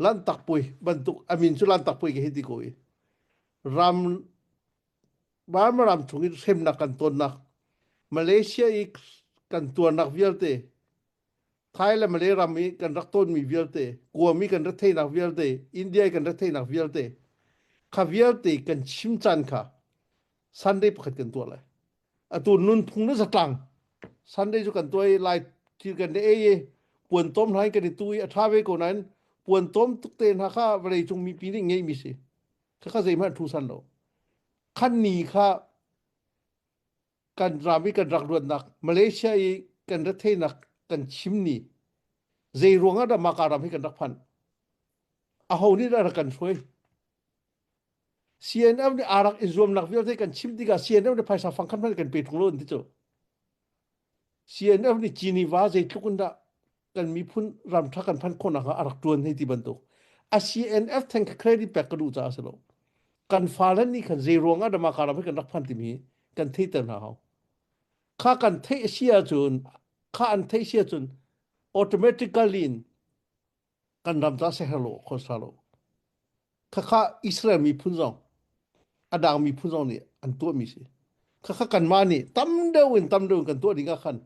Lanhtak Puai bantuk a min cu Lanhtak Puai ka hei ti ko i ram Burma ram chung in hremnak kan tonnak Malaysia i kan tuarnak vialte Thai le Malay ram i kan rak tonmi vialte Guam i kan rak theihnak vialte India i kan rak theihnak vialte kha vialte kan chim caan kha Sunday pakhat kan tuah lai. Atu nunphung le zatlang Sunday cu kan tuah i lai thil kan ei i puan tom hna in kan i tu i a ṭha ve ko nain puan tom tuk te hna kha vawlei cung mipi nih ngeihmi si. Khakha zeihmanh thu san lo. Khan ni kha kan ram i kan rak ruatnak Malaysia i kan retheinak kan chim ni zei ruang ah dah maka ram hi kan rak phanh aho nih dah rak kan hruai CNF nih aa rak i zuamnak vialte kan chim tikah CNF nih phaisa fangkhat hmanh kan pe ṭung lo an ti cu. CNF nih Geneva zeitluk in dah kan miphun ram ṭha kan phanh khawhnak ah a rak ṭuan hei ti bantuk. A CNF theng kha credit pek ka duh caah a si lo. Kan fale nih khan zei ruang ah dah mah ka ram hi kan rak phan timi hi kan theihter hna hau. Kha kan theih a si ahcun kha an theih si ahcun automatically in kan ram ca seher lo khawsa lo. Khakha Israel miphun zong a dang miphun zong nih an tuahmi si. Khakha kanmah nih tam deuh in tam deuh in kan tuah ding ah khan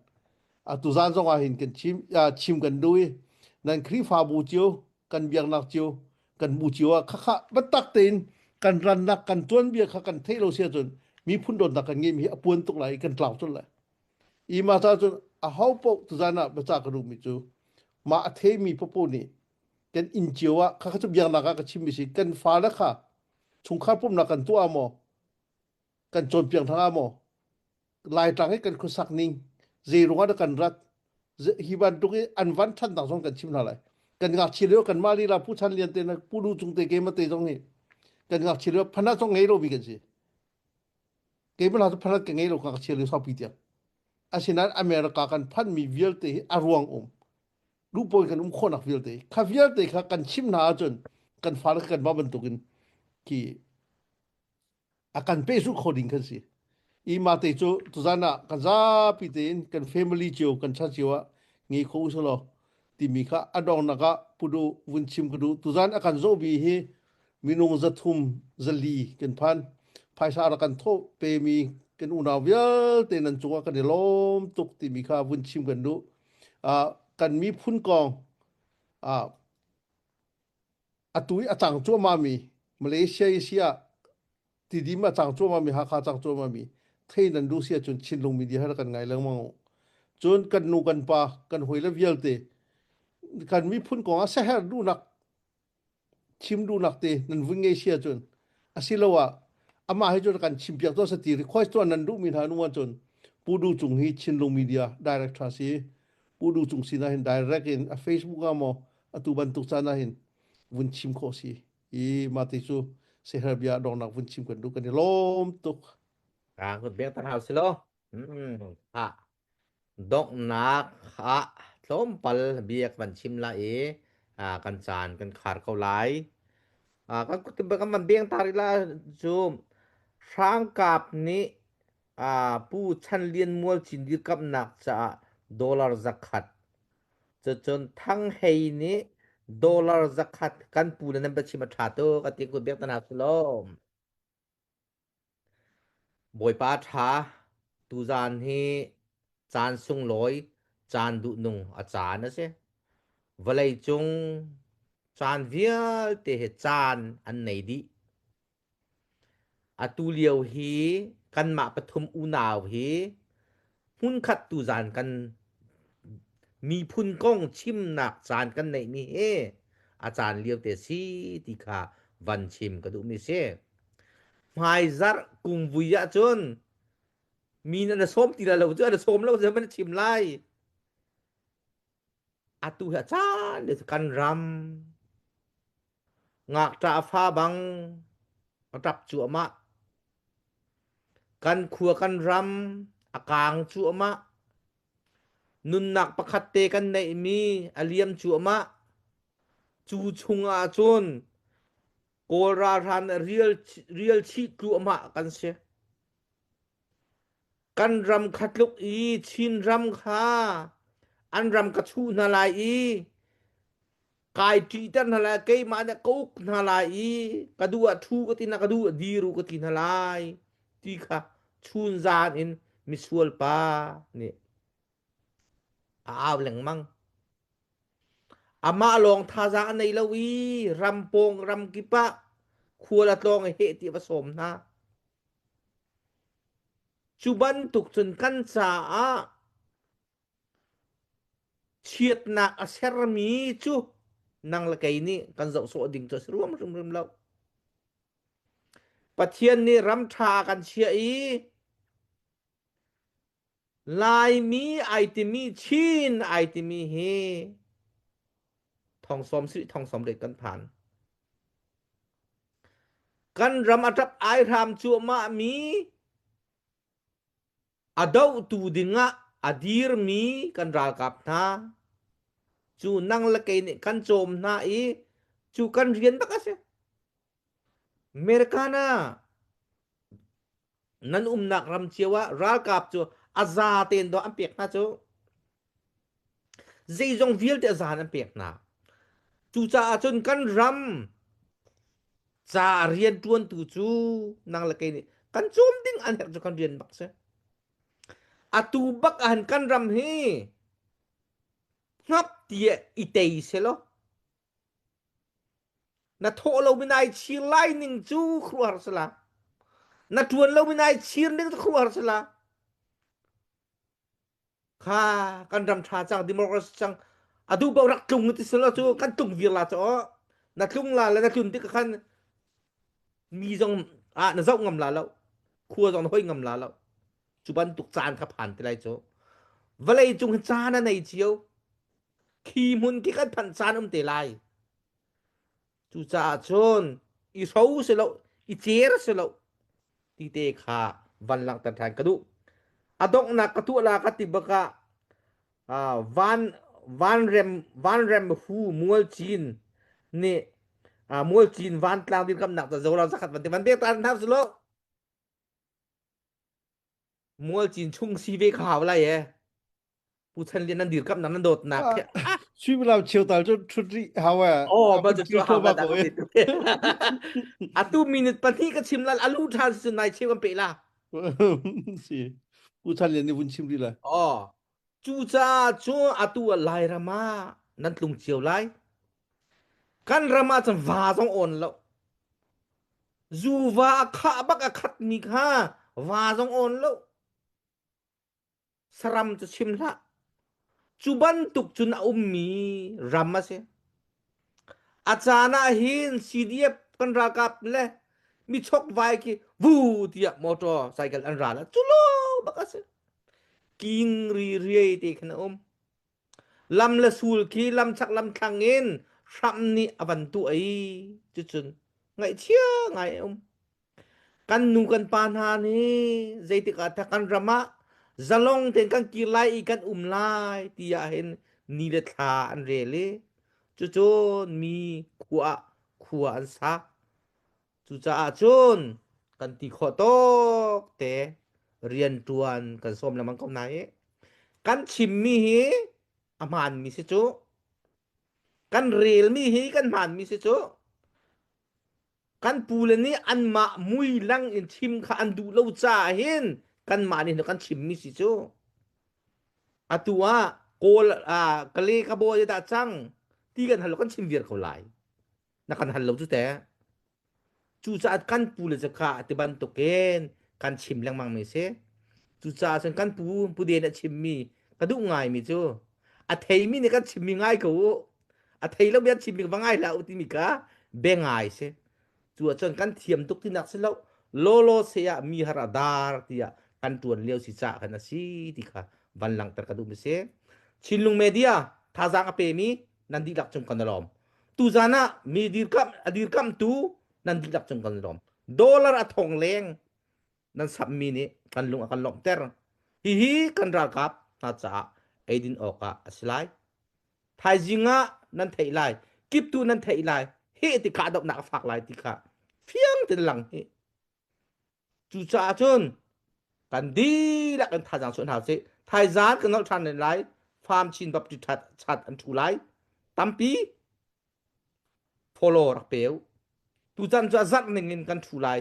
atu zan zong ah hin kan chim chim kan duh i nan Khrihfabu cio kan biaknak cio kan bu cio ah khakha biatak tein kan rannak kan tuanbia kha kan theih lo si ahcun miphun dawtnak kan ngeihmi hi a puan tuk lai i kan tlau colh lai. I mah ca cun a ho paoh tuzan ah biacah ka duhmi cu mah a theimi paohpaoh nih kan inn cio ah khakha cu biaknak ah ka chimmi si kan fale kha chungkhar pumhnak kan tuah maw kan cawnpiak hna maw laitlang i kan khuasak ning zei ruangah dah kan rat hi bantuk i an van ṭhannak zong kan chim hna lai kan ngakchia lio kan mah lila pu chan lian te na pu lu cung te ke ma te zong hi kan ngakchia lio phanat zong ngei lomi kan si keimah cu phanat ka ngei lo ngakchia lio saupi tiang asinain America kan phanmi vialte hi a ruang um duhpawi kan um khawhnak vialte kha vialte kha kan chim hna ahcun kan fale kan mah bantukin khi a kan pehzulh kho ding kan si i mah te cu tuzan ah kan zapi tein kan family cio kan cha cio ah ngei kho usalaw timi kha a dongnak ah pudu vun chim ka duh tuzan a kan zohmi hi minung 300 zali kan phan phaisa rak kan thawh pemi kan unau vialte nan cungah kan i lawm tuk timi kha vun chim kan duh kan miphun kong atu i a cang cuahmahmi Malaysia i si ah Tidim a cang cuahmahmi Hakha cang cuahmahmi thei nan duh si ahcun Chinlung media he kan ngai lengmang u. Cun kan nu kan pa kan hawile vialte kan miphun kong ah seher duhnak chim duhnak te nan vun ngei si ahcun asiloah amah he cun kan chimpiak tuah sati request tuah nan duhmi hna nu ahcun Pu Du Cung hi Chinlung Media director si Pu Du Cung sinah hin direct in a Facebook ah maw atu bantuk caan ah hin vun chim khawh si i mah ti cu seher bia dongnak vun chim kan duh kan i lawm tuk. Ka kut bek tan hau si lo. Hmm. Ha. Donghnak ah tlawmpal bia kan chim lai i kan caan kan khar ko lai. Kan kut kan van beng ta rih la cu Hrangkap nih Pu Chan Lian Mual Cin dirkamhnak caah dollar 100 cucun Thang Hei nih dollar 100 kan pu le nan biachim a ṭha tuk a ti kut bek ta hna sulaw. Bawipa ṭha, tuzaan hi caan sunglawi, caan duhnung a caan a si. Vawleicung caan vialte hi caan an nei dih. Atu lio hi Kanmah pathum unau hi hmunkhat tuzan kan miphun kong chimnak caan kan neihmi hi a caan lio te si ti kha van chim ka duhmi si. Hmaizarh kumvui ahcun mi nan sawm ti la lo cu an sawm lo cu man chim lai. Atu hi a caan le kan ram Ngakṭah fa bang a ṭap cuahmah. Kan khua kan ram a kaang cuahmah. Nunnak pakhat te kan neihmi a liam cuahmah. Cu chungah cun Kawl ralhrang rial, rial chih tluahmah kan si. Kan ram kha tluk i Chinram kha an ram ka chuh hna lai i kai ṭihter hna lai, keimah nih ka uk hna lai i ka duh ah ṭhu ka ti hna, ka duh ah dir u ka ti hna lai ti kha chunzan in misual pa nih a au lengmang. Amah lawng thazaang a nei lo i ram pawng ram kip ah khual a tlawng i heh ti a va sawm hna. Cu bantuk cun kan caah chiatnak a sermi cu nang le kei nih kan zoh sawh ding cu a si ruam hrimhrim lo. Pathian nih ram ṭha a kan chiah i Laimi ai timi Chin ai timi hi thong sawm sarih thong sawm riat kan phan. Kan ram a ṭap ai hram cuahmah mi a dohtu dingah a dirmi kan ralkap hna cu nang le kei nih kan cawm hna i cu kan rian bak a si. American ah nan umnak ram cio ah ralkap cu a za tein dawh an pek hna cu zeizong vialte a za in an pek hna. Cucaah cun kan ram ca rianṭuantu cu nang le kei nih kan cawm ding an herh cu kan rian bak si. Atu bak ah hin kan ram hi hngap tiah i tei selaw Na thawh lomi nai chir lai ning cu khuaruahhar si la. Na ṭuan lomi nai chir ning cu khuaruahhar si la. Kha kan ram ṭha cang democracy cang a duh paoh rak tlung ti selaw cu kan tlung vir la cu na tlung la le na tlun tik khan mi zong ah na zoh ngam la lo khua zong na hoi ngam la lo cu bantuk caan kha phan ti lai cu vawlei cung hi caan a nei cio khi hmun khi kan phanh caan um te lai cucaah cun i hro si lo i cer si lo ti te kha van langhter ṭhan ka duh a donghnak ka tuah la ka ti bakah van van rem van rem hu mual cin nih mual cin vantlang dirkamnak ca zoram zakhat van te van pek ta hna su lo mual cin chung si ve kha hau lai e Pu Chan Lian nan dirkamh nan dawtnak khi Suimilam cheu tal cu ṭhut rih hau eh. Oh, ba cu hau ba da Atu minute pahnih ka chim lal alu ṭhan si nai cheu kan pe la. Si. Pu Chan Lian nih vun chim rih lai. Oh. Cucaah cu atu ah Lairam ah nan tlung cio lai. Kan ram ah cun va zong awn lo. Zuva a khah bak a khat mi kha va zong awn lo. Saram cu chim hlah. Cu bantuk cun a ummi ram a si. A caan ah hin CDF kan ralkap le mi chokvai khi vu tiah motor cycle an ral ah cu lo bak a si. King ri riai te khin a um. Lam le sul khi lam chak lam thlang in hram nih a van tuah i cucun ngaihchia ngai a um. Kan nu kan pa hna nih zeitik ah dah kan ram ah zalong tein kan kir lai i kan um lai ti ah hin ni le thla an rel i cucun mi khua ah khua an sa. Cucaah cun kan ti khawh tawk te rianṭuan kan sawm lengmang ko hna i kan chimmi hi a hmaanmi si cu kan relmi hi kan hmaanmi si cu Kan pule nih anmah mui lang in chim kha an duh lo caah hin kanmah nih kan chimmi si cu. Atu ah Kawl ah Kale ka bawi dah cang ti kan hal lo kan chim viar ko lai. Na kan hal lo cu teh. Cucaah kan pule cu kha ti bantukin kan chim lengmang mi si. Cucaah cun kan pu Pu Den a chimmi ka duh ngaimi cu a theimi nih kan chimmi ngai ko u. A thei lo mi an chimmi va ngai hlah u timi kha bia ngai si. Cu ahcun kan thiam tuk tinak si lo. Lawlaw se ah mi har a dar tiah kan tuan lio si caah khan a si ti kha van langhter ka duh mi si. Chinlung media thazaang a pemi nan dihlak cung kan i lawm. Tuzan ah mi dirkamh a dirkamhtu nan dihlak cung kan i lawm. Dollar a thong leng nan samhmi nih kan lung a kan lawmhter. Hihi kan ralkap hna caah eidin awkah a si lai. Thaizing ah nan theih lai, kiptu nan theih lai, heh ti kahdohnak a fak lai ti kha fiang tein lang hi. Cucaah cun kan dihlak in thazaang chuah hna usih. Thaizaan kan nolh ṭhan lai, Farm Chin Baptist chat an ṭhu lai. Tampi follow rak pe u. Tutan cu a zarh ning in kan ṭhu lai.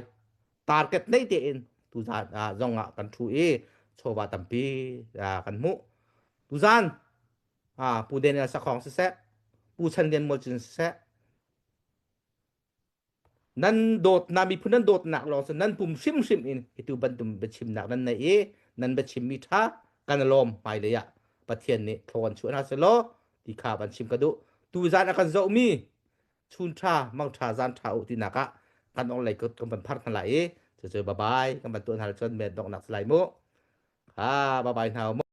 Target nei tein tuzan ah zong ah kan ṭhu i chawva tampi kan hmuh. Tuzan Pu Daniel Sakhong siseh, Pu Chan Lian Mual Cin siseh, nan dawtnak miphun nan dawtnak lawng cu nan pum hrimhrim in hitu bantum biachimnak nan nei i nan biachimmi ṭha kan lawm hmailei ah Pathian nih thlaw an chuah hna selaw ti kha van chim ka duh tuzan a kan zohmi chun ṭha mang ṭha zan ṭha u tinak ah kan ong lei kut kan van phar hna lai i cucu bye bye kan van tuah hna cun met donghnak si lai mu ha bye bye hna mu.